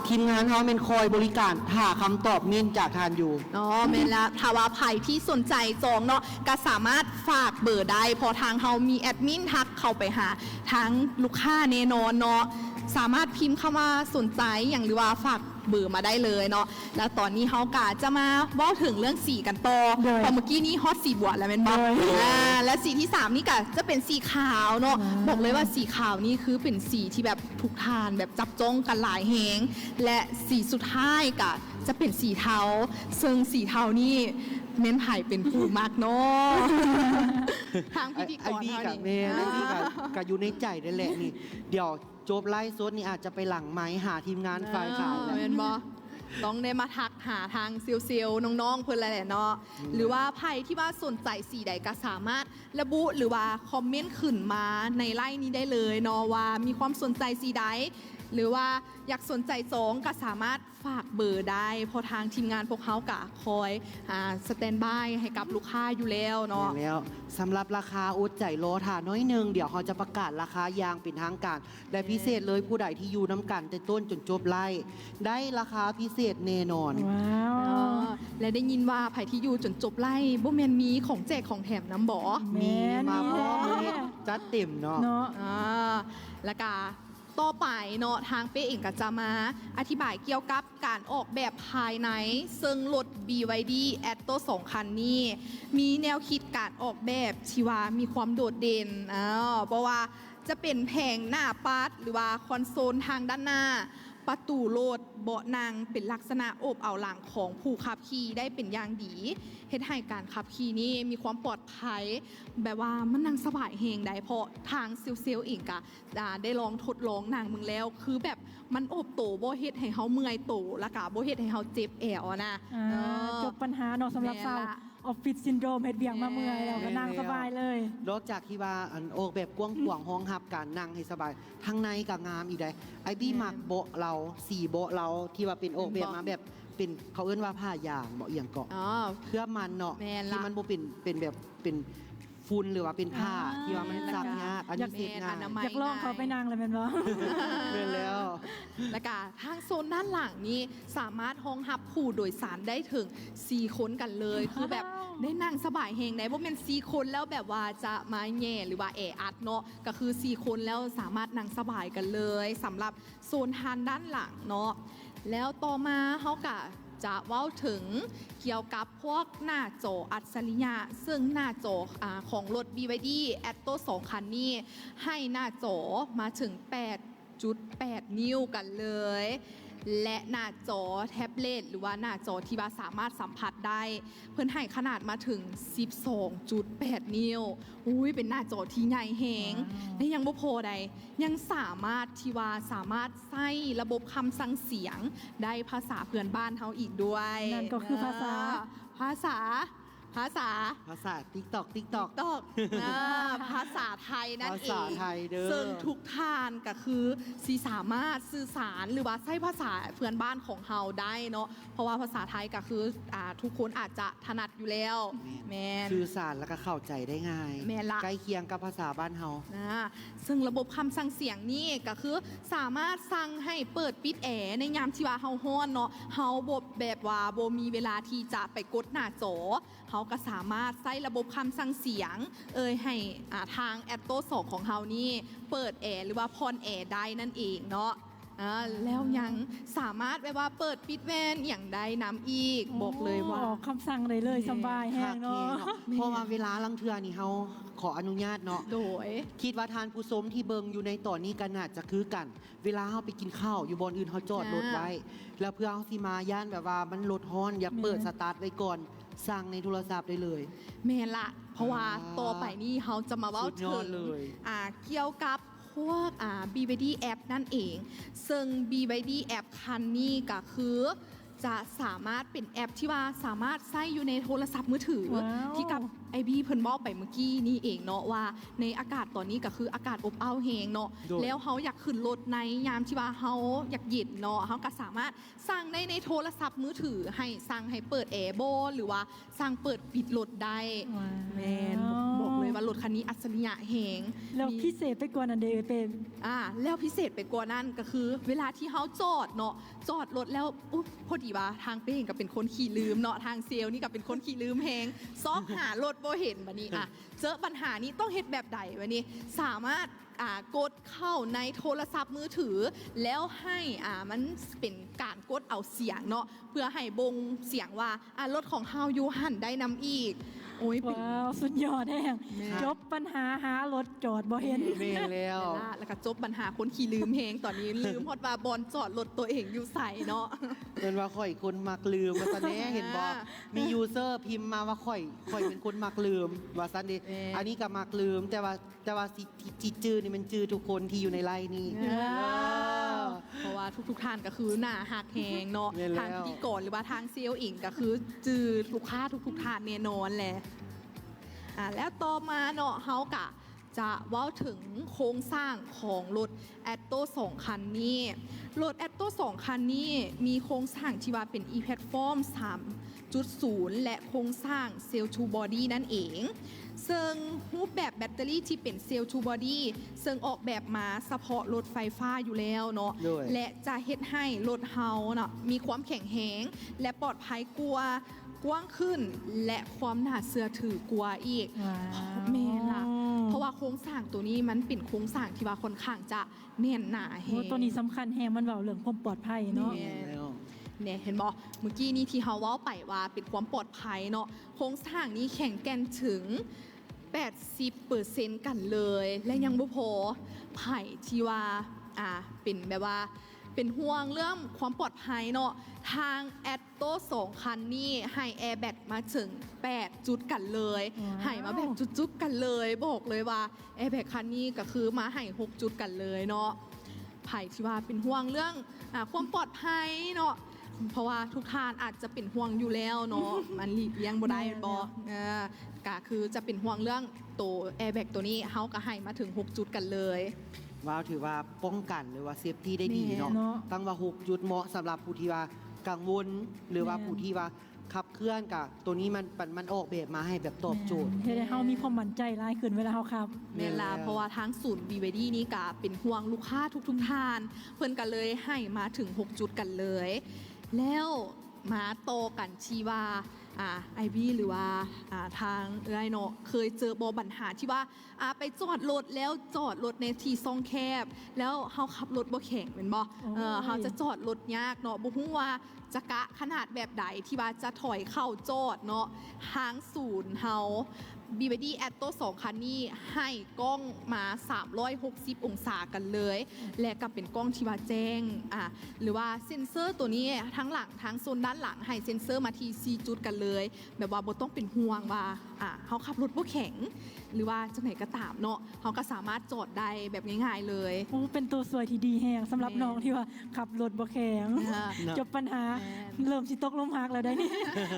ທີມງານເຮົາແມ່ນຄອຍບໍລິການຫາຄຳຕອບເມັ້ນຈາກທ່ານຢູ່. ອໍ ແມ່ນລະ ຖ້າວ່າໃຜທີ່ສົນໃຈຈອງເນາະ ກໍສາມາດຝາກເບີໄດ້ ເພາະທາງເຮົາມີແອດມິນທັກເຂົ້າໄປຫາທາງລູກຄ້າແນ່ນອນເນາະ. ສາມາດພິມຄຳວ່າສົນໃຈຫຍັງ ຫຼືວ່າຝາກເບີມາໄດ້ເລີຍເນາະ. ແລ້ວຕອນນີ້ເຮົາກໍຈະມາເວົ້າເຖິງເລື່ອງສີກັນຕໍ່ ໂດຍ ເພາະເມື່ອກີ້ນີ້ຮອດສີບົວແລ້ວແມ່ນບໍ່? ໂດຍ ອ່າ ແລະ ສີທີສາມນີ້ກໍຈະເປັນສີຂາວເນາະ. ວ້າວ ບອກເລີຍວ່າສີຂາວນີ້ຄືເປັນສີທີ່ແບບທຸກທ່ານແບບຈັບຈ້ອງກັນຫຼາຍແຮງ ແລະ ສີສຸດທ້າຍກໍຈະເປັນສີເທົາ ເຊິ່ງສີເທົານີ້ແມ່ນໃຜເປັນຜູ້ມັກເນາະ? ທາງພິທີກອນເຮົານີ້ ອ້າຍບີກໍແມ່ນ ອ້າຍບີກໍ ກໍຢູ່ໃນໃຈນັ້ນແຫຼະນີ້ ດຽວ ຈົບໄລຟ໌ສົດນີ້ອາດຈະໄປຫຼັງໄມຫາທີມງານຝ່າຍຂາຍແລ້ວ ແມ່ນບໍ່? ຕ້ອງໄດ້ມາທັກຫາທາງເຊວໆ ນ້ອງໆ ເພິ່ນແຫຼະເນາະ ແມ່ນ ຫຼືວ່າໃຜທີ່ວ່າສົນໃຈສີໃດກໍສາມາດລະບຸ ຫຼືວ່າຄອມເມັນຂຶ້ນມາໃນໄລຟ໌ນີ້ໄດ້ເລີຍເນາະ ວ່າມີຄວາມສົນໃຈສີໃດ ຫຼືວ່າຢາກສົນໃຈຈອງກໍສາມາດ ຝາກເບີໄດ້ ເພາະທາງທີມງານພວກເຮົາກະຄອຍ ອ່າ ສະແຕນບາຍໃຫ້ກັບລູກຄ້າຢູ່ແລ້ວເນາະ. ແມ່ນແລ້ວ ສຳລັບລາຄາ ອົດໃຈລໍຖ້າໜ້ອຍໜຶ່ງ ດຽວເຮົາຈະປະກາດລາຄາຢ່າງເປັນທາງການ ແລະ ແມ່ນ ພິເສດເລີຍ ຜູ້ໃດທີ່ຢູ່ນຳກັນແຕ່ຕົ້ນຈົນຈົບໄລຟ໌ ໄດ້ລາຄາພິເສດແນ່ນອນ. ວ້າວ ເອີ ແລະ ໄດ້ຍິນວ່າໃຜທີ່ຢູ່ຈົນຈົບໄລຟ໌ ບໍ່ແມ່ນມີຂອງແຈກຂອງແຖມນຳບໍ? ມີ ແມ່ນ ມາພ້ອມ ມີ ມື້ນີ້ຈັດເຕັມເນາະ ເນາະ ອ່າ ແລ້ວກະ ຕໍ່ໄປເນາະ ທາງເປ້ເອງກໍຈະມາອະທິບາຍກ່ຽວກັບການອອກແບບພາຍໃນ ເຊິ່ງລົດ ບີວາຍດີ ແອັດໂຕ ສອງຄັນນີ້ ມີແນວຄິດການອອກແບບທີ່ວ່າມີຄວາມໂດດເດັ່ນ ເອີ ບໍ່ວ່າຈະເປັນແຜງໜ້າປັດ ຫຼືວ່າຄອນໂຊນທາງດ້ານໜ້າ, ປະຕູລົດ, ເບາະນັ່ງ ເປັນລັກສະນະໂອບເອົາຫຼັງຂອງຜູ້ຂັບຂີ່ໄດ້ເປັນຢ່າງດີ, ເຮັດໃຫ້ການຂັບຂີ່ນີ້ມີຄວາມປອດໄພ, ແບບວ່າມັນນັ່ງສະບາຍແຮງໃດ໋ ເພາະທາງເຊວໆເອງກະ ອ່າ ໄດ້ລອງທົດລອງນັ່ງເບິ່ງແລ້ວ ຄືແບບມັນໂອບໂຕ ບໍ່ເຮັດໃຫ້ເຮົາເມື່ອຍໂຕ ແລ້ວກະບໍ່ເຮັດໃຫ້ເຮົາເຈັບແອວນະ. ອ່າ ເອີ ຈົບບັນຫາເນາະ ສຳລັບຊາວ ແມ່ນລະ ອອຟຟິດຊິນໂດຣມ ເຮັດວຽກມາເມື່ອຍແລ້ວກໍນັ່ງສະບາຍເລີຍ. ນອກຈາກທີ່ວ່າ ອັນ ອອກແບບກວ້າງຂວາງ ຮອງຮັບການນັ່ງໃຫ້ສະບາຍ ທາງໃນກໍງາມອີກໃດ໋. ອ້າຍບີ ແມ່ນ ມັກເບາະລາວ ສີເບາະລາວທີ່ວ່າເປັນອອກແບບມາແບບເປັນ ເຂົາເອີ້ນວ່າຜ້າຢາງບໍ ອີ່ຫຍັງເກາະ ເພື່ອມັນເນາະ ແມ່ນລະ ທີ່ມັນບໍ່ເປັນ ເປັນແບບ ເປັນ ຝຸ່ນ ຫຼືວ່າເປັນຜ້າ ອ່າ ທີ່ວ່າມັນ ແມ່ນລະ ຊັກຍາກ ອັນນີ້ເຊັດງ່າຍ ແມ່ນ ອະນາໄມງ່າຍ ຢາກລອງເຂົ້າໄປນັ່ງແລ້ວແມ່ນບໍ່? ແມ່ນແລ້ວ ແລ້ວກະທາງໂຊນດ້ານຫຼັງນີ້ສາມາດຮອງຮັບຜູ້ໂດຍສານໄດ້ເຖິງສີ່ຄົນກັນເລີຍ ຄືແບບ ວ້າວ ໄດ້ນັ່ງສະບາຍແຮງໃດ໋ ບໍ່ແມ່ນສີ່ຄົນແລ້ວແບບວ່າຈະມາແຫຍ່ ຫຼືວ່າແອອັດເນາະ ກະຄືສີ່ຄົນແລ້ວສາມາດນັ່ງສະບາຍກັນເລີຍ ສຳລັບ ໂຊນທາງດ້ານຫຼັງເນາະ. ແລ້ວຕໍ່ມາເຮົາກະຈະເວົ້າເຖິງກ່ຽວກັບພວກໜ້າຈໍອັດສະລິຍະ ເຊິ່ງໜ້າຈໍ ອາ ຂອງລົດ ບີວາຍດີ ແອັດໂຕ ສອງຄັນນີ້ ໃຫ້ໜ້າຈໍມາເຖິງແປດຈຸດແປດນິ້ວກັນເລີຍ ແລະ ໜ້າຈໍແທັບເລັດ ຫຼືວ່າໜ້າຈໍທີ່ວ່າສາມາດສຳຜັດໄດ້ ເພິ່ນໃຫ້ຂະໜາດມາເຖິງສິບສອງຈຸດແປດນິ້ວ. ໂອ້ຍ ເປັນໜ້າຈໍທີ່ໃຫຍ່ແຮງ ວ້າວ ແລະ ຍັງບໍ່ພໍໃດ ຍັງສາມາດທີ່ວ່າສາມາດໃຊ້ລະບົບຄຳສັ່ງສຽງໄດ້ພາສາເພື່ອນບ້ານເຮົາອີກດ້ວຍ. ນັ້ນກໍຄືພາສາ ເອີ ພາສາ ພາສາ ພາສາຕິກຕັອກ ຕິກຕັອກ ຕິກຕັອກ ເອີ ພາສາໄທນັ້ນເອງ ພາສາໄທເດີ ເຊິ່ງທຸກທ່ານກໍຄືຊິສາມາດສື່ສານ ຫຼືວ່າໃຊ້ພາສາເພື່ອນບ້ານຂອງເຮົາໄດ້ເນາະ ເພາະວ່າພາສາໄທກໍຄື ອ່າ ທຸກຄົນອາດຈະຖະໜັດຢູ່ແລ້ວ. ແມ່ນ ແມ່ນ ສື່ສານແລ້ວກໍເຂົ້າໃຈໄດ້ງ່າຍ ແມ່ນລະ ໃກ້ຄຽງກັບພາສາບ້ານເຮົາ ນະ. ເຊິ່ງລະບົບຄຳສັ່ງສຽງນີ້ກໍຄືສາມາດສັ່ງໃຫ້ເປີດປິດແອໃນຍາມທີ່ວ່າເຮົາຮ້ອນເນາະ ເຮົາບໍ່ ແບບວ່າບໍ່ມີເວລາທີ່ຈະໄປກົດໜ້າຈໍ ເຮົາກໍສາມາດໃຊ້ລະບົບຄຳສັ່ງສຽງເອີຍໃຫ້ ອ່າ ທາງແອັດໂຕສອງຂອງເຮົານີ້ເປີດແອ ຫຼືວ່າຜ່ອນແອໄດ້ນັ້ນເອງເນາະ. ອ່າ ແລ້ວຍັງສາມາດແບບວ່າເປີດປິດແວ່ນຫຍັງໄດ້ນຳອີກ ໂອ້ ບອກເລີຍວ່າ ອອກຄຳສັ່ງໄດ້ເລີຍ ແມ່ນ ສະບາຍແຮງເນາະ ຄັກແຮງເນາະ ແມ່ນ ເພາະວ່າເວລາລາງເທື່ອນີ້ ເຮົາຂໍອະນຸຍາດເນາະ ໂດຍ ຄິດວ່າທ່ານຜູ້ຊົມທີ່ເບິ່ງຢູ່ໃນຕອນນີ້ກໍໜ້າຈະຄືກັນ ເວລາເຮົາໄປກິນເຂົ້າຢູ່ບ່ອນອື່ນ ເຮົາຈອດລົດໄວ້ ແລ້ວເພື່ອເຮົາຊິມາ ຢ້ານແບບວ່າມັນລົດຮ້ອນ ຢາກເປີດ ແມ່ນ ສະຕາດໄວ້ກ່ອນ ສັ່ງໃນໂທລະສັບໄດ້ເລີຍ ແມ່ນລະ ເພາະວ່າ ອ່າ ຕໍ່ໄປນີ້ເຮົາຈະມາເວົ້າເຖິງ ສຸດຍອດເລີຍ ອ່າ ກ່ຽວກັບ ພວກ ອ່າ ບີວາຍດີ ແອັບນັ້ນເອງ ເຊິ່ງ ບີວາຍດີ ແອັບຄັນນີ້ກໍຄືຈະສາມາດເປັນແອັບທີ່ວ່າສາມາດໃຊ້ຢູ່ໃນໂທລະສັບມືຖື ວ້າວ ທີ່ກັບອ້າຍບີເພິ່ນເວົ້າໄປເມື່ອກີ້ນີ້ເອງເນາະ ວ່າໃນອາກາດຕອນນີ້ກໍຄືອາກາດອົບອ້າວແຮງເນາະ ໂດຍ ແລ້ວເຮົາຢາກຂຶ້ນລົດໃນຍາມທີ່ວ່າເຮົາຢາກເຢັນເນາະ ເຮົາກໍສາມາດ ສັ່ງໄດ້ໃນໂທລະສັບມືຖື ໃຫ້ສັ່ງໃຫ້ເປີດແອບໍ່ ຫຼືວ່າສັ່ງເປີດປິດລົດໄດ້ ວ້າວ ແມ່ນ ບອກເລີຍວ່າລົດຄັນນີ້ອັດສະລິຍະແຮງ ແລ້ວ ມີ ພິເສດໄປກວ່ານັ້ນເດ ເປັນ ອ່າ ແລ້ວພິເສດໄປກວ່ານັ້ນກໍຄື ເວລາທີ່ເຮົາຈອດເນາະ ຈອດລົດແລ້ວ ອຸ ພໍດີວ່າທາງເປ້ງກໍເປັນຄົນຂີ້ລືມເນາະ ທາງເຊວນີ້ກໍເປັນຄົນຂີ້ລືມແຮງ ຊອກຫາລົດບໍ່ເຫັນ ບັດນີ້ ອ່າ ເຈີບັນຫານີ້ຕ້ອງເຮັດແບບໃດ ບັດນີ້ ສາມາດ ອ່າ ກົດເຂົ້າໃນໂທລະສັບມືຖື ແລ້ວໃຫ້ ອ່າ ມັນເປັນການກົດເອົາສຽງເນາະ ເພື່ອໃຫ້ບົ່ງສຽງວ່າ ອ່າ ລົດຂອງເຮົາຢູ່ຫັ້ນໄດ້ນຳອີກ ໂອ້ຍ ເປັນ ວ້າວ ສຸດຍອດແຮງ ແມ່ນ ຈົບບັນຫາຫາລົດຈອດບໍ່ເຫັນ ແມ່ນແລ້ວ ແມ່ນລະ ແລ້ວກໍຈົບບັນຫາຄົນຂີ້ລືມແຮງ ຕອນນີ້ລືມຮອດວ່າບ່ອນຈອດລົດຕົວເອງຢູ່ໃສເນາະ ເອີ້ນວ່າຂ້ອຍຄົນມັກລືມ ວ່າຊັ້ນແດ່ ເຫັນບໍ່ ອ່າ ມີຢູເຊີພິມມາວ່າຂ້ອຍ ຂ້ອຍເປັນຄົນມັກລືມ ວ່າຊັ້ນເດ ແມ່ນ ອັນນີ້ກໍມັກລືມ ແຕ່ວ່າ ແຕ່ວ່າຊິ ທີ່ ທີ່ຈື່ນີ້ແມ່ນຈື່ທຸກຄົນທີ່ຢູ່ໃນໄລຟ໌ນີ້ ເອີ ເອີ ເພາະວ່າທຸກໆທ່ານກໍຄືໜ້າຮັກແຮງເນາະ ແມ່ນແລ້ວ ທາງພິທີກອນ ຫຼືວ່າທາງເຊວເອງກໍຄືຈື່ລູກຄ້າທຸກໆທ່ານແນ່ນອນແຫຼະ ອ່າ ແລ້ວຕໍ່ມາເນາະ ເຮົາກະຈະເວົ້າເຖິງໂຄງສ້າງຂອງລົດແອັດໂຕສອງຄັນນີ້ ລົດແອັດໂຕສອງຄັນນີ້ມີໂຄງສ້າງທີ່ວ່າເປັນ ອີ ແພລດຟອມ ສາມ ຈຸດສູນ ແລະ ໂຄງສ້າງເຊວທູບອດີ້ນັ້ນເອງ ເຊິ່ງຮູບແບບແບັດເຕີຣີທີ່ເປັນເຊວທູບອດີ້ ເຊິ່ງອອກແບບມາສະເພາະລົດໄຟຟ້າຢູ່ແລ້ວເນາະ ໂດຍ ແລະ ຈະເຮັດໃຫ້ລົດເຮົາເນາະ ມີຄວາມແຂງແຮງ ແລະ ປອດໄພກວ່າ, ກວ້າງຂຶ້ນ ແລະ ຄວາມໜ້າເຊື່ອຖືກວ່າອີກ ວ້າວ ແມ່ນລະ ເພາະວ່າໂຄງສ້າງໂຕນີ້ມັນເປັນໂຄງສ້າງທີ່ວ່າຄ່ອນຂ້າງຈະ ແໜ້ນໜາແຮງ ໂອ້ ໂຕນີ້ສຳຄັນແຮງ ມັນເວົ້າເລື່ອງຄວາມປອດໄພເນາະ ແມ່ນແລ້ວ ແນ່ ເຫັນບໍ່ ເມື່ອກີ້ນີ້ທີ່ເຮົາເວົ້າໄປວ່າເປັນຄວາມປອດໄພເນາະ ໂຄງສ້າງນີ້ແຂງແກ່ນເຖິງແປດສິບເປີເຊັນກັນເລີຍ ແລະ ຍັງບໍ່ພໍ ໃຜທີ່ວ່າ ອ່າ ເປັນແບບວ່າເປັນຫ່ວງເລື່ອງຄວາມປອດໄພເນາະ ທາງແອັດໂຕສອງຄັນນີ້ໃຫ້ແອແບັກມາເຖິງແປດຈຸດກັນເລີຍ ວ້າວ ໃຫ້ມາແບບຈຸກໆກັນເລີຍ ບອກເລີຍວ່າ ແອແບັກຄັນນີ້ກໍຄືມາໃຫ້ຫົກຈຸດກັນເລີຍເນາະ ໃຜທີ່ວ່າເປັນຫ່ວງເລື່ອງ ອ່າ ຄວາມປອດໄພເນາະ ເພາະວ່າທຸກທ່ານອາດຈະເປັນຫ່ວງຢູ່ແລ້ວເນາະ ມັນຫຼີກລ່ຽງບໍ່ໄດ້ ແມ່ນ ແມ່ນບໍ່ ເອີ ກໍຄືຈະເປັນຫ່ວງເລື່ອງໂຕແອແບັກໂຕນີ້ ເຮົາກໍໃຫ້ມາເຖິງຫົກຈຸດກັນເລີຍ ວ້າວ ຖືວ່າປ້ອງກັນ ຫຼືວ່າເຊຟຕີໄດ້ດີເນາະ ແມ່ນເນາະ ຕັ້ງວ່າຫົກຈຸດ ເໝາະສຳລັບຜູ້ທີ່ວ່າກັງວົນ ຫຼືວ່າ ແມ່ນ ຜູ້ທີ່ວ່າ ຂັບເຄື່ອນກະ ໂຕນີ້ມັນ ມັນ ມັນອອກແບບມາໃຫ້ແບບຕອບໂຈດ ແມ່ນ ເຮັດໃຫ້ເຮົາມີຄວາມໝັ້ນໃຈຫຼາຍຂຶ້ນເວລາເຮົາຂັບ ແມ່ນແລ້ວ ແມ່ນລະ ເພາະວ່າທາງສູນ ບີວາຍດີ ນີ້ກະເປັນຫ່ວງລູກຄ້າທຸກໆທ່ານ ເພິ່ນກະເລີຍໃຫ້ມາເຖິງຫົກຈຸດກັນເລີຍ ແລ້ວມາຕໍ່ກັນທີ່ວ່າ ອ່າ ອ້າຍບີ ຫຼືວ່າ ອ່າ ທາງເອື້ອຍເນາະ ເຄີຍເຈີບໍ່ບັນຫາທີ່ວ່າ ອ່າ ໄປຈອດລົດ ແລ້ວຈອດລົດໃນທີ່ຊ່ອງແຄບ ແລ້ວເຮົາຂັບລົດບໍ່ແຂງແມ່ນບໍ່? ໂອ້ຍ ເອີ ເຮົາຈະຈອດລົດຍາກເນາະ ບໍ່ຮູ້ວ່າຈະກະຂະໜາດແບບໃດທີ່ວ່າຈະຖອຍເຂົ້າຈອດເນາະ. ທາງສູນເຮົາ ບີວາຍດີ ແອັດໂຕ ສອງຄັນນີ້ໃຫ້ກ້ອງມາສາມຮ້ອຍຫົກສິບອົງສາກັນເລີຍ ແລະ ກໍເປັນກ້ອງທີ່ວ່າແຈ້ງ ອ່າ ຫຼືວ່າເຊັນເຊີໂຕນີ້ທາງຫຼັງ ທາງໂຊນດ້ານຫຼັງໃຫ້ເຊັນເຊີມາທີ່ສີ່ຈຸດກັນເລີຍ ແບບວ່າບໍ່ຕ້ອງເປັນຫ່ວງວ່າ ອ່າ ເຮົາຂັບລົດບໍ່ແຂງ ຫຼືວ່າຈັ່ງໃດກໍຕາມເນາະ ເຮົາກໍສາມາດຈອດໄດ້ແບບງ່າຍໆເລີຍ. ໂອ້ ເປັນຕົວຊ່ວຍທີ່ດີແຮງສຳລັບ ແມ່ນ ນ້ອງທີ່ວ່າຂັບລົດບໍ່ແຂງ ອ່າ ຈົບບັນຫາ ແມ່ນ ເລີ່ມຊິຕົກຫຼຸມຮັກແລ້ວໄດ໋ນີ້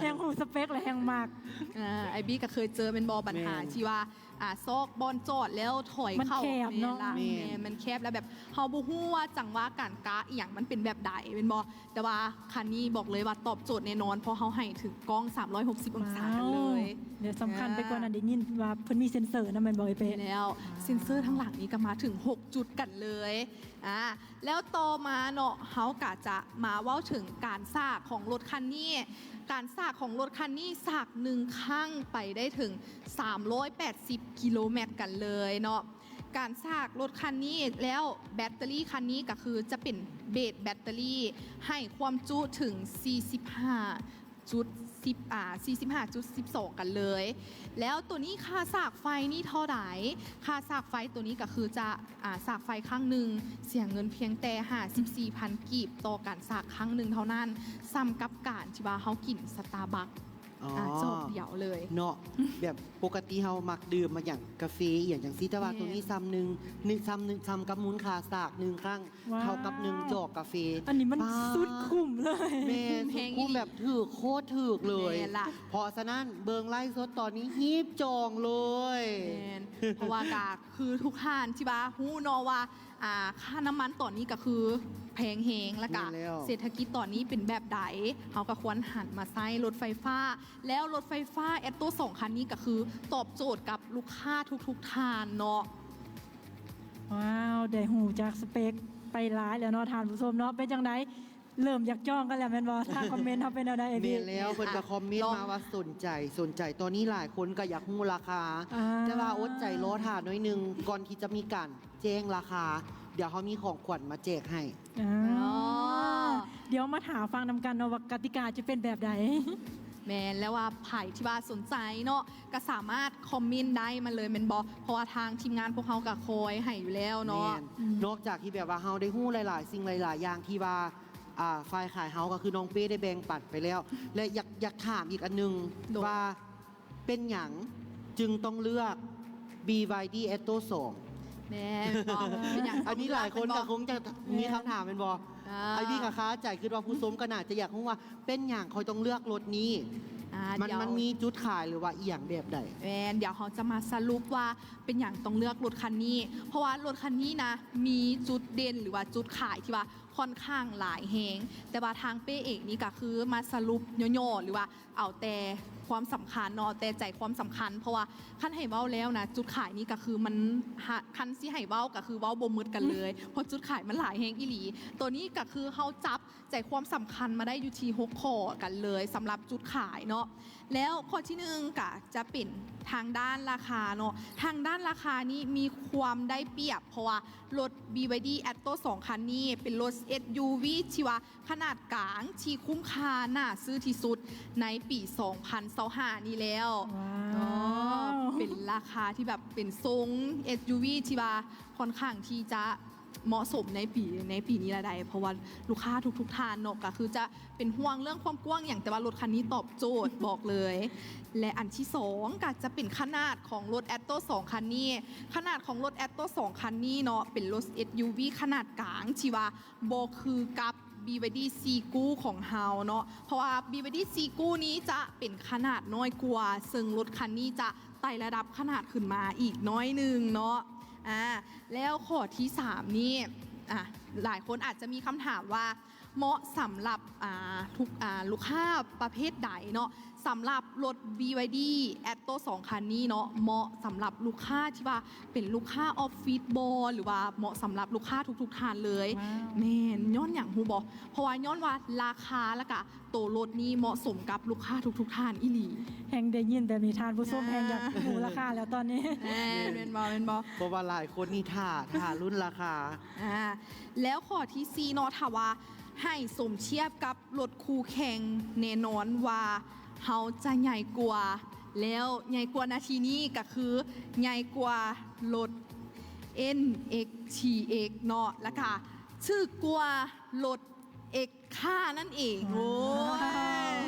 ແຮງຮູ້ສະເປັກ ແລະ ແຮງມັກ. ອ່າ ອ້າຍບີກໍເຄີຍເຈີແມ່ນບໍ່ ບັນຫາ ແມ່ນ ທີ່ວ່າ ອ່າ ຊອກບ່ອນຈອດແລ້ວຖອຍເຂົ້າ ມັນແຄບເນາະ ແມ່ນລະ ແມ່ນ ແມ່ນ ມັນແຄບ ແລ້ວແບບເຮົາບໍ່ຮູ້ວ່າຈັງຫວະການກະອີ່ຫຍັງມັນເປັນແບບໃດແມ່ນບໍ່? ແຕ່ວ່າຄັນນີ້ບອກເລີຍວ່າຕອບໂຈດແນ່ນອນ ເພາະເຮົາໃຫ້ເຖິງກ້ອງສາມຮ້ອຍຫົກສິບອົງສາກັນເລີຍ. ວ້າວ ແລະ ສຳຄັນໄປກວ່ານັ້ນ ອ່າ ໄດ້ຍິນວ່າເພິ່ນມີເຊັນເຊີນຳແມ່ນບໍ່ ເອີຍເປ້? ແມ່ນແລ້ວ ເຊັນເຊີທາງຫຼັງນີ້ກໍມາເຖິງຫົກຈຸດກັນເລີຍ. ອ່າ ແລ້ວຕໍ່ມາເນາະ ເຮົາກໍຈະມາເວົ້າເຖິງການຊ້າຂອງລົດຄັນນີ້. ການຊ້າຂອງລົດຄັນນີ້ ຊ້າໜຶ່ງຄັ້ງໄປໄດ້ເຖິງສາມຮ້ອຍແປດສິບກິໂລແມັດກັນເລີຍເນາະ. ການສາກລົດຄັນນີ້ ແລ້ວແບັດເຕີຣີຄັນນີ້ກໍຄືຈະເປັນເບສແບັດເຕີຣີ ໃຫ້ຄວາມຈຸເຖິງສີ່ສິບຫ້າຈຸດສິບ ອ່າ ສີ່ສິບຫ້າຈຸດສິບສອງກັນເລີຍ. ແລ້ວໂຕນີ້ຄ່າສາກໄຟນີ້ເທົ່າໃດ? ຄ່າສາກໄຟໂຕນີ້ກໍຄືຈະ ອ່າ ສາກໄຟຄັ້ງໜຶ່ງເສຍເງິນພຽງແຕ່ຫ້າສິບສີ່ພັນກີບຕໍ່ການສາກຄັ້ງໜຶ່ງເທົ່ານັ້ນ, ສ່ຳກັບການທີ່ວ່າເຮົາກິນ Starbucks ອໍ ອ່າ ຈອກດຽວເລີຍເນາະ. ແບບປົກກະຕິເຮົາມັກດື່ມ ມັກຫຍັງ ກາເຟອີ່ຫຍັງຈັ່ງຊີ້ ແຕ່ວ່າ ແມ່ນ ໂຕນີ້ສ່ຳໜຶ່ງ ໜຶ່ງສ່ຳ ໜຶ່ງສ່ຳກັບມູນຄ່າສາກໜຶ່ງຄັ້ງ ວ້າວ ເທົ່າກັບໜຶ່ງຈອກກາເຟ. ອັນນີ້ມັນ ປ້າ ສຸດຄຸ້ມເລີຍ. ແມ່ນ ສຸດຄຸ້ມ ແບບຖືກ ໂຄດຖືກເລີຍ. ແມ່ນລະ. ເພາະສະນັ້ນເບິ່ງໄລຟ໌ສົດຕອນນີ້ຮີບຈອງເລີຍ. ແມ່ນ ເພາະວ່າກະຄືທຸກທ່ານທີ່ວ່າຮູ້ເນາະວ່າ ອ່າ ຄ່ານ້ຳມັນຕອນນີ້ກໍຄືແພງແຮງ ແລ້ວກະ ແມ່ນແລ້ວ ເສດຖະກິດຕອນນີ້ເປັນແບບໃດ ເຮົາກໍຄວນຫັນມາໃຊ້ລົດໄຟຟ້າ. ແລ້ວລົດໄຟຟ້າແອັດໂຕສອງຄັນນີ້ກໍຄືຕອບໂຈດກັບລູກຄ້າທຸກໆທ່ານເນາະ. ວ້າວ ໄດ້ຮູ້ຈັກສະເປັກໄປຫຼາຍແລ້ວເນາະທ່ານຜູ້ຊົມເນາະ. ເປັນຈັ່ງໃດ ເລີ່ມຢາກຈອງກັນແລ້ວແມ່ນບໍ່? ທາງຄອມເມັນເຮົາເປັນແນວໃດ? ເອບີ ແມ່ນແລ້ວ ເພິ່ນກໍຄອມເມັນມາວ່າ ສົນໃຈ ສົນໃຈ. ຕອນນີ້ຫຼາຍຄົນກໍຢາກຮູ້ລາຄາ ອ່າ ແຕ່ວ່າອົດໃຈລໍຖ້າໜ້ອຍໜຶ່ງ ກ່ອນທີ່ຈະມີການແຈ້ງລາຄາ ດຽວເຮົາມີຂອງຂວັນມາແຈກໃຫ້. ອໍ ອໍ ດຽວມາຖ້າຟັງນຳກັນເນາະວ່າກະຕິກາຈະເປັນແບບໃດ. ແມ່ນ ແລ້ວວ່າໃຜທີ່ວ່າສົນໃຈເນາະ ກໍສາມາດຄອມເມັນໄດ້ມາເລີຍແມ່ນບໍ່? ເພາະວ່າທາງທີມງານພວກເຮົາກໍຄອຍໃຫ້ຢູ່ແລ້ວເນາະ. ແມ່ນ ອືມ ນອກຈາກທີ່ແບບວ່າເຮົາໄດ້ຮູ້ຫຼາຍໆສິ່ງຫຼາຍໆຢ່າງທີ່ວ່າ ອ່າ ຝ່າຍຂາຍເຮົາກໍຄືນ້ອງເປ້ໄດ້ແບ່ງປັນໄປແລ້ວ ແລະ ຢາກ ຢາກຖາມອີກອັນໜຶ່ງ ໂດຍ ວ່າ ເປັນຫຍັງຈຶ່ງຕ້ອງເລືອກ ບີວາຍດີ ແອັດໂຕສອງ? ແມ່ນບໍ່? ເປັນຫຍັງຕ້ອງເລືອກ? ອັນນີ້ຫຼາຍຄົນກໍຄົງຈະມີຄຳຖາມແມ່ນບໍ່? ອ່າ ໄອບີກໍຄາໃຈ ຄິດວ່າຜູ້ຊົມກໍໜ້າຈະຢາກຮູ້ວ່າ ເປັນຫຍັງຂ້ອຍຕ້ອງເລືອກລົດນີ້? ອ່າ ມັນ ດຽວ ມັນມີຈຸດຂາຍ ຫຼືວ່າອີ່ຫຍັງແບບໃດ? ແມ່ນ ດຽວເຮົາຈະມາສະຫຼຸບວ່າເປັນຫຍັງຕ້ອງເລືອກລົດຄັນນີ້ ເພາະວ່າລົດຄັນນີ້ນະ ມີຈຸດເດັ່ນ ຫຼືວ່າຈຸດຂາຍທີ່ວ່າ ຂ້ອນຂ້າງຫຼາຍແຮງ, ແຕ່ວ່າທາງເປ້ເອງນີ້ກໍຄືມາສະຫຼຸບຫຍໍ້ໆ ຫຼືວ່າເອົາແຕ່ຄວາມສຳຄັນເນາະ, ເອົາແຕ່ໃຈຄວາມສຳຄັນ, ເພາະວ່າຄັນໃຫ້ເວົ້າແລ້ວນະ ຈຸດຂາຍນີ້ກໍຄືມັນ ຄັນຊິໃຫ້ເວົ້າກໍຄືເວົ້າບໍ່ໝົດກັນເລີຍ ເພາະຈຸດຂາຍມັນຫຼາຍແຮງອີ່ຫຼີ. ໂຕນີ້ກໍຄືເຮົາຈັບໃຈຄວາມສຳຄັນມາໄດ້ຢູ່ທີ່ຫົກຂໍ້ກັນເລີຍ ສຳລັບຈຸດຂາຍເນາະ. ແລ້ວຂໍ້ທີໜຶ່ງກໍຈະເປັນທາງດ້ານລາຄາເນາະ, ທາງດ້ານລາຄານີ້ມີຄວາມໄດ້ປຽບ ເພາະວ່າລົດ ບີວາຍດີ ແອັດໂຕສອງຄັນນີ້ເປັນລົດ ເອັສຢູວີ ທີ່ວ່າຂະໜາດກາງທີ່ຄຸ້ມຄ່າໜ້າຊື້ທີ່ສຸດໃນປີສອງພັນຊາວຫ້ານີ້ແລ້ວ. ວ້າວ ເນາະ ເປັນລາຄາທີ່ແບບເປັນຊົງ ເອັສຢູວີ ທີ່ວ່າຂ້ອນຂ້າງທີ່ຈະ ເໝາະສົມໃນປີ ໃນປີນີ້ລະໃດ໋ ເພາະວ່າລູກຄ້າທຸກໆທ່ານເນາະ ກໍຄືຈະເປັນຫ່ວງເລື່ອງຄວາມກວ້າງຫຍັງ, ແຕ່ວ່າລົດຄັນນີ້ຕອບໂຈດ ບອກເລີຍ. ແລະ ອັນທີສອງກໍຈະເປັນຂະໜາດຂອງລົດ ແອັດໂຕສອງ ຄັນນີ້. ຂະໜາດຂອງລົດ ແອັດໂຕສອງ ຄັນນີ້ເນາະ ເປັນລົດ ເອັສຢູວີ ຂະໜາດກາງ ທີ່ວ່າບໍ່ຄືກັບ ບີວາຍດີ ຊີກູ ຂອງເຮົາເນາະ, ເພາະວ່າ ບີວາຍດີ ຊີກູ ນີ້ຈະເປັນຂະໜາດນ້ອຍກວ່າ, ເຊິ່ງລົດຄັນນີ້ຈະ ໄຕ່ລະດັບຂະໜາດຂຶ້ນມາອີກໜ້ອຍໜຶ່ງເນາະ. ອາ ແລ້ວຂໍ້ທີສາມນີ້ ອາ ຫຼາຍຄົນອາດຈະມີຄຳຖາມວ່າ ເໝາະສຳລັບ ອາ ທຸກ ອາ ລູກຄ້າປະເພດໃດເນາະ? ສຳລັບລົດ ບີວາຍດີ ແອັດໂຕສອງ ຄັນນີ້ເນາະ ເໝາະສຳລັບລູກຄ້າທີ່ວ່າເປັນລູກຄ້າອອບຟິດບໍ ຫຼືວ່າເໝາະສຳລັບລູກຄ້າທຸກໆທ່ານເລີຍ? ວ້າວ ແມ່ນ ຍ້ອນຫຍັງຮູ້ບໍ່? ເພາະວ່າຍ້ອນວ່າລາຄາ ແລ້ວກະ ໂຕລົດນີ້ເໝາະສົມກັບລູກຄ້າທຸກໆທ່ານອີ່ຫຼີ. ແຮງໄດ້ຍິນແບບນີ້ທ່ານຜູ້ຊົມ ອາ ແຮງຢາກຮູ້ລາຄາແລ້ວຕອນນີ້. ແມ່ນ ແມ່ນບໍ່ ແມ່ນບໍ່? ເພາະວ່າຫຼາຍຄົນນີ້ຖ້າ ຖ້າລຸ້ນລາຄາ. ອາ ແລ້ວຂໍ້ທີສີ່ເນາະ ຖ້າວ່າໃຫ້ສົມທຽບກັບລົດຄູ່ແຂ່ງ ແນ່ນອນວ່າເຮົາຈະໃຫຍ່ກວ່າ, ແລ້ວໃຫຍ່ກວ່າໃນທີ່ນີ້ກໍຄືໃຫຍ່ກວ່າລົດ ເອັນ ເອັກ ທີ ເອັກ ເນາະ ແລ້ວກະຖືກກວ່າລົດ ເອັກ ຄ່ານັ້ນເອງ. ໂອ້ຍ ວ້າ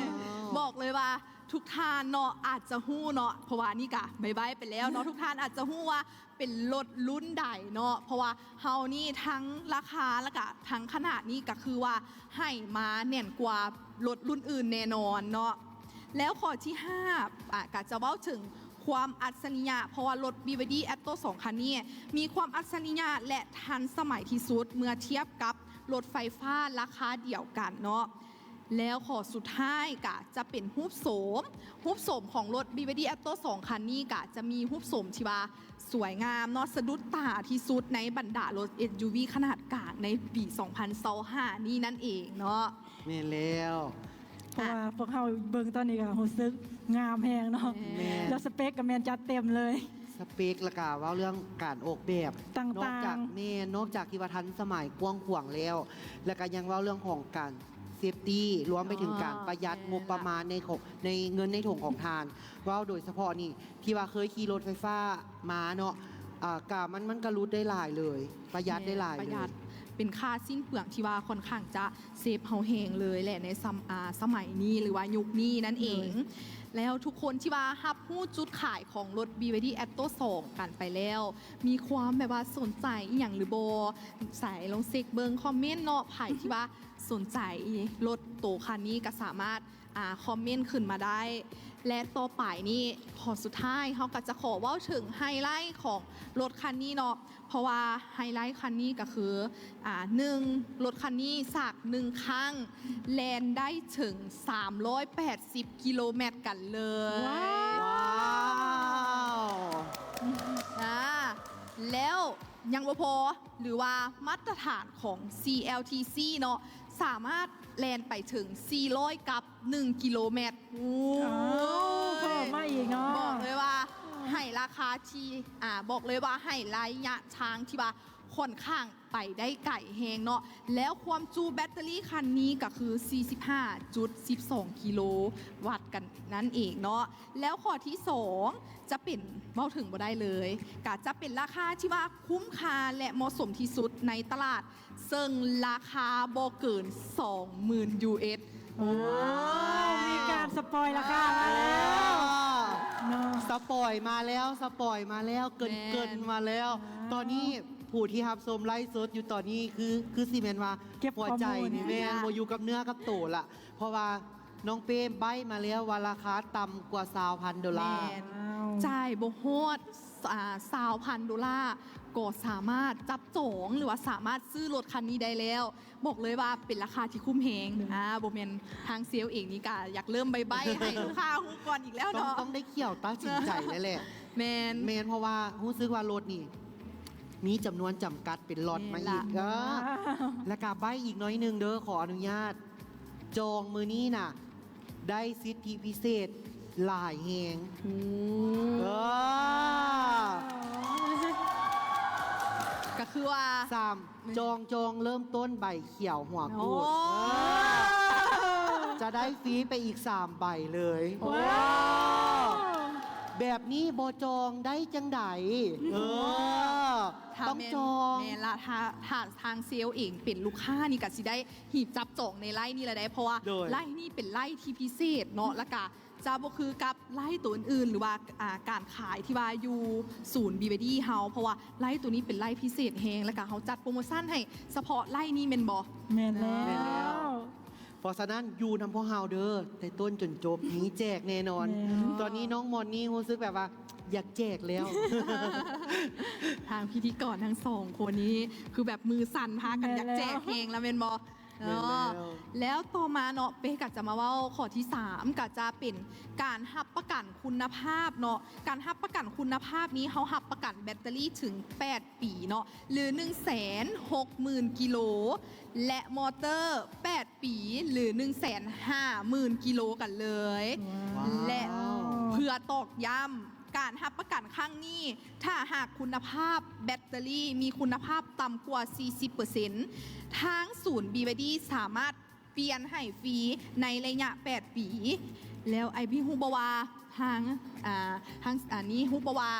ວ ບອກເລີຍວ່າທຸກທ່ານເນາະ ອາດຈະຮູ້ເນາະ ເພາະວ່ານີ້ກະໃບ້ໆໄປແລ້ວເນາະ, ທຸກທ່ານອາດຈະຮູ້ວ່າເປັນລົດລຸ້ນໃດເນາະ, ເພາະວ່າເຮົານີ້ທັງລາຄາ ແລ້ວກະທັງຂະໜາດນີ້ກະຄືວ່າໃຫ້ມາແໜ້ນກວ່າລົດລຸ້ນອື່ນແນ່ນອນເນາະ. ແລ້ວຂໍ້ທີຫ້າ ອາ ກະຈະເວົ້າເຖິງຄວາມອັດສະລິຍະ ເພາະວ່າລົດ ບີວາຍດີ ແອັດໂຕສອງ ຄັນນີ້ມີຄວາມອັດສະລິຍະ ແລະ ທັນສະໄໝທີ່ສຸດເມື່ອທຽບກັບ ລົດໄຟຟ້າລາຄາດຽວກັນເນາະ. ແລ້ວຂໍ້ສຸດທ້າຍກະຈະເປັນຮູບໂສມ. ຮູບໂສມຂອງລົດ ບີວາຍດີ ແອັດໂຕສອງ ຄັນນີ້ກະຈະມີຮູບໂສມທີ່ວ່າສວຍງາມເນາະ, ສະດຸດຕາທີ່ສຸດໃນບັນດາລົດ ເອັສຢູວີ ຂະໜາດກາງໃນປີສອງພັນຊາວຫ້ານີ້ນັ້ນເອງເນາະ. ແມ່ນແລ້ວ. ເພາະວ່າ ອະ ພວກເຮົາເບິ່ງຕອນນີ້ກະຮູ້ສຶກງາມແຮງເນາະ. ແມ່ນ. ແລ້ວສະເປັກກະແມ່ນຈັດເຕັມເລີຍ. ສະເປັກ ແລ້ວກະເວົ້າເລື່ອງການອອກແບບ ຕ່າງໆ ນອກຈາກ ແມ່ນ ນອກຈາກທີ່ວ່າທັນສະໄໝກວ້າງຂວາງແລ້ວ ແລ້ວກະຍັງເວົ້າເລື່ອງຂອງການ safety ລວມໄປເຖິງການປະຢັດ ແມ່ນລະ ງົບປະມານໃນຂອງ ໃນເງິນໃນຖົງຂອງທ່ານ ເວົ້າໂດຍສະເພາະນີ້ ທີ່ວ່າເຄີຍຂີ່ລົດໄຟຟ້າມາເນາະ ອາ ກະມັນ ມັນກະຫຼຸດໄດ້ຫຼາຍເລີຍ ປະຢັດໄດ້ຫຼາຍເລີຍ ປະຢັດ ເປັນຄ່າສິ້ນເປືອງທີ່ວ່າຄ່ອນຂ້າງຈະ save ເຮົາແຮງເລີຍແຫຼະ ໃນສຳ ອາ ສະໄໝນີ້ ຫຼືວ່າຍຸກນີ້ນັ້ນເອງ. ໂດຍ ແລ້ວທຸກຄົນທີ່ວ່າຮັບຮູ້ຈຸດຂາຍຂອງລົດ BYD Atto ສອງກັນໄປແລ້ວ ມີຄວາມແບບວ່າສົນໃຈອີ່ຫຍັງຫຼືບໍ່? ໃສລອງເຊັກເບິ່ງຄອມເມັນເນາະ ໃຜທີ່ວ່າສົນໃຈລົດໂຕຄັນນີ້ກໍສາມາດ ອາ ຄອມເມັນຂຶ້ນມາໄດ້ ແລະ ຕໍ່ໄປນີ້ ຂໍສຸດທ້າຍ ເຮົາກໍຈະຂໍເວົ້າເຖິງໄຮໄລຂອງລົດຄັນນີ້ເນາະ ເພາະວ່າໄຮໄລຄັນນີ້ກໍຄື ອາ ໜຶ່ງ ລົດຄັນນີ້ສາກໜຶ່ງຄັ້ງ ແລ່ນໄດ້ເຖິງສາມຮ້ອຍແປດສິບກິໂລແມັດກັນເລີຍ. ວ້າວ ອາ ແລ້ວຍັງບໍ່ພໍ ຫຼືວ່າມາດຕະຖານຂອງ CLTC ເນາະ ສາມາດແລ່ນໄປເຖິງສີ່ຮ້ອຍກັບໜຶ່ງກິໂລແມັດ. ໂອ້ ເພີ່ມມາອີກເນາະ ບອກເລີຍວ່າໃຫ້ລາຄາທີ່ ອາ ບອກເລີຍວ່າໃຫ້ໄລຍະທາງທີ່ວ່າຄ່ອນຂ້າງໄປໄດ້ໄກແຮງເນາະ ແລ້ວຄວາມຈຸແບັດເຕີຣີຄັນນີ້ກໍຄືສີ່ສິບຫ້າຈຸດສິບສອງກິໂລວັດກັນນັ້ນເອງເນາະ. ແລ້ວຂໍ້ທີສອງຈະເປັນ ເວົ້າເຖິງບໍ່ໄດ້ເລີຍ ກະຈະເປັນລາຄາທີ່ວ່າຄຸ້ມຄ່າ ແລະ ເໝາະສົມທີ່ສຸດໃນຕະຫຼາດ ເຊິ່ງລາຄາບໍ່ເກີນສອງໝື່ນ US. ວ້າວ ວ້າວ ມີການສະປອຍລາຄາມາແລ້ວ ເນາະ ສະປອຍມາແລ້ວ ສະປອຍມາແລ້ວ ເກີນໆ ແມ່ນ ມາແລ້ວ. ອາ ຕອນນີ້ຜູ້ທີ່ຮັບຊົມໄລຟ໌ສົດຢູ່ຕອນນີ້ຄື ຄືຊິແມ່ນວ່າ ເກັບຂໍ້ມູນ ຫົວໃຈນີ້ແມ່ນ ແມ່ນລະ ບໍ່ຢູ່ກັບເນື້ອກັບໂຕລະ ເພາະວ່າ ນ້ອງເປ້ໃບ້ມາແລ້ວວ່າລາຄາຕ່ຳກວ່າຊາວພັນໂດລາ. ແມ່ນ ວ້າວ ຈ່າຍບໍ່ຮອດ ອາ ຊາວພັນໂດລາ ກໍສາມາດຈັບຈອງ ຫຼືວ່າສາມາດຊື້ລົດຄັນນີ້ໄດ້ແລ້ວ. ບອກເລີຍວ່າເປັນລາຄາທີ່ຄຸ້ມແຮງ. ອາ ບໍ່ແມ່ນ ທາງເຊວເອງນີ້ກະຢາກເລີ່ມໃບ້ໆ ໃຫ້ລູກຄ້າຮູ້ກ່ອນອີກແລ້ວເນາະ. ຕ້ອງ ຕ້ອງໄດ້ຂ້ຽວຕັດສິນໃຈແລ້ວແຫຼະ. ແມ່ນ ແມ່ນ ເພາະວ່າຮູ້ສຶກວ່າລົດນີ້ ມີຈຳນວນຈຳກັດເປັນລັອດມາອີກ. ແມ່ນລະ ເອີ ແລ້ວກະໃບ້ອີກໜ້ອຍໜຶ່ງເດີ ຂໍອະນຸຍາດ ຈອງມື້ນີ້ນະ ໄດ້ສິດທິພິເສດຫຼາຍແຮງ. ໂອ້ ເອີ ກໍຄືວ່າ ສາມ ຈອງ ຈອງເລີ່ມຕົ້ນໃບຂຽວຫົວກູດ. ໂອ້ ເອີ ຈະໄດ້ຟຣີໄປອີກສາມໃບເລີຍ. ວ້າວ ແບບນີ້ບໍ່ຈອງໄດ້ຈັ່ງໃດ? ເອີ ຕ້ອງຈອງ. ແມ່ນລະ ຖ້າ ຖ້າທາງເຊວເອງເປັນລູກຄ້ານີ້ກະຊິໄດ້ ຮີບຈັບຈອງໃນໄລຟ໌ນີ້ລະໄດ໋ ເພາະວ່າ ໂດຍ ໄລຟ໌ນີ້ເປັນໄລຟ໌ທີ່ພິເສດເນາະ ແລ້ວກະຈະບໍ່ຄືກັບໄລຟ໌ໂຕອື່ນໆ ຫຼືວ່າ ອາ ການຂາຍທີ່ວ່າຢູ່ສູນ BYD ເຮົາ ເພາະວ່າໄລຟ໌ໂຕນີ້ເປັນໄລຟ໌ພິເສດແຮງ ແລ້ວກະເຮົາຈັດໂປຣໂມຊັນໃຫ້ສະເພາະໄລຟ໌ນີ້ແມ່ນບໍ່? ແມ່ນແລ້ວ ແມ່ນແລ້ວ. ເພາະສະນັ້ນຢູ່ນຳພວກເຮົາເດີ ແຕ່ຕົ້ນຈົນຈົບ ມີແຈກແນ່ນອນ. ແມ່ນ ຕອນນີ້ນ້ອງມອນນີ້ຮູ້ສຶກແບບວ່າ ຢາກແຈກແລ້ວ. ທາງພິທີກອນທັງສອງຄົນນີ້ຄືແບບມືສັ່ນ ພາກັນຢາກແຈກແຮງລະແມ່ນບໍ່? ແມ່ນແລ້ວ ເນາະ ແລ້ວຕໍ່ມາເນາະ ເປ້ກະຈະມາເວົ້າຂໍ້ທີສາມ ກະຈະເປັນການຮັບປະກັນຄຸນນະພາບເນາະ. ການຮັບປະກັນຄຸນນະພາບນີ້ ເຮົາຮັບປະກັນແບັດເຕີຣີເຖິງແປດປີເນາະ ຫຼື ໜຶ່ງແສນຫົກໝື່ນກິໂລ ແລະ ມໍເຕີແປດປີ ຫຼື ໜຶ່ງແສນຫ້າໝື່ນກິໂລກັນເລີຍ. ວ້າວ ແລະ ເພື່ອຕອກຢ້ຳ ການຮັບປະກັນຄັ້ງນີ້ ຖ້າຫາກຄຸນນະພາບແບັດເຕີຣີມີຄຸນນະພາບຕ່ຳກວ່າສີ່ສິບເປີເຊັນ ທາງສູນ BYD ສາມາດປ່ຽນໃຫ້ຟຣີໃນໄລຍະແປດປີ. ແລ້ວອ້າຍບີຮູ້ບໍ່ວ່າ ທາງ ອາ ທາງ ອັນນີ້ຮູ້ບໍ່ວ່າ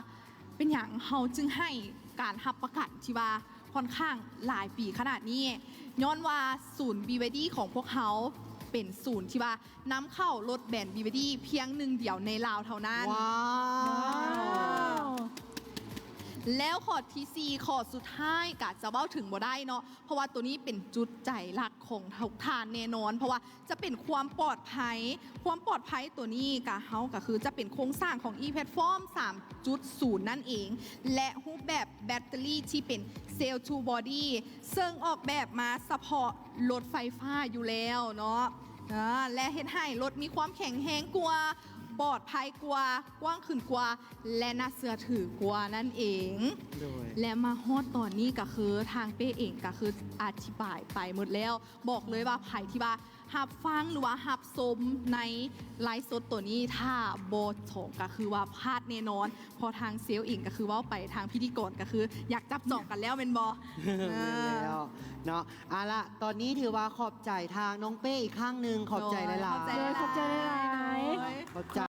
ເປັນຫຍັງເຮົາຈຶ່ງໃຫ້ການຮັບປະກັນທີ່ວ່າຄ່ອນຂ້າງຫຼາຍປີຂະໜາດນີ້? ຍ້ອນວ່າສູນ BYD ຂອງພວກເຮົາເປັນສູນທີ່ວ່ານຳເຂົ້າລົດແບຣນ BYD ພຽງໜຶ່ງດຽວໃນລາວເທົ່ານັ້ນ. ວ້າວ ວ້າວ ແລ້ວຂໍ້ທີສີ່ ຂໍ້ສຸດທ້າຍກະຈະເວົ້າເຖິງບໍ່ໄດ້ເນາະ ເພາະວ່າໂຕນີ້ເປັນຈຸດໃຈຫຼັກຂອງທຸກທ່ານແນ່ນອນ ເພາະວ່າ ຈະເປັນຄວາມປອດໄພ. ຄວາມປອດໄພໂຕນີ້ກະ ເຮົາກະຄືຈະເປັນໂຄງສ້າງຂອງ e-platform ສາມຈຸດສູນ ນັ້ນເອງ ແລະ ຮູບແບບແບັດເຕີຣີທີ່ເປັນ cell to body ເຊິ່ງອອກແບບມາສະເພາະລົດໄຟຟ້າຢູ່ແລ້ວເນາະ ເອີ ແລະ ເຮັດໃຫ້ລົດມີຄວາມແຂງແຮງກວ່າ, ປອດໄພກວ່າ, ກວ້າງຂຶ້ນກວ່າ ແລະ ໜ້າເຊື່ອຖືກວ່ານັ້ນເອງ. ໂດຍ ແລະ ມາຮອດຕອນນີ້ກະຄື ທາງເປ້ເອງກະຄືອະທິບາຍໄປໝົດແລ້ວ. ບອກເລີຍວ່າໃຜທີ່ວ່າ ຮັບຟັງ ຫຼືວ່າຮັບຊົມໃນໄລຟ໌ສົດໂຕນີ້ ຖ້າບໍ່ຈອງກໍຄືວ່າພາດແນ່ນອນ ເພາະທາງເຊວເອງກໍຄືເວົ້າໄປ ທາງພິທີກອນກໍຄືຢາກຈັບຈອງກັນແລ້ວແມ່ນບໍ່? ແມ່ນແລ້ວເນາະ. ເອົາລະ ຕອນນີ້ຖືວ່າຂອບໃຈທາງນ້ອງເປ້ອີກຄັ້ງໜຶ່ງ ຂອບໃຈຫຼາຍໆ ໂດຍ ຂອບໃຈຫຼາຍໆ ໂດຍ ຂອບໃຈ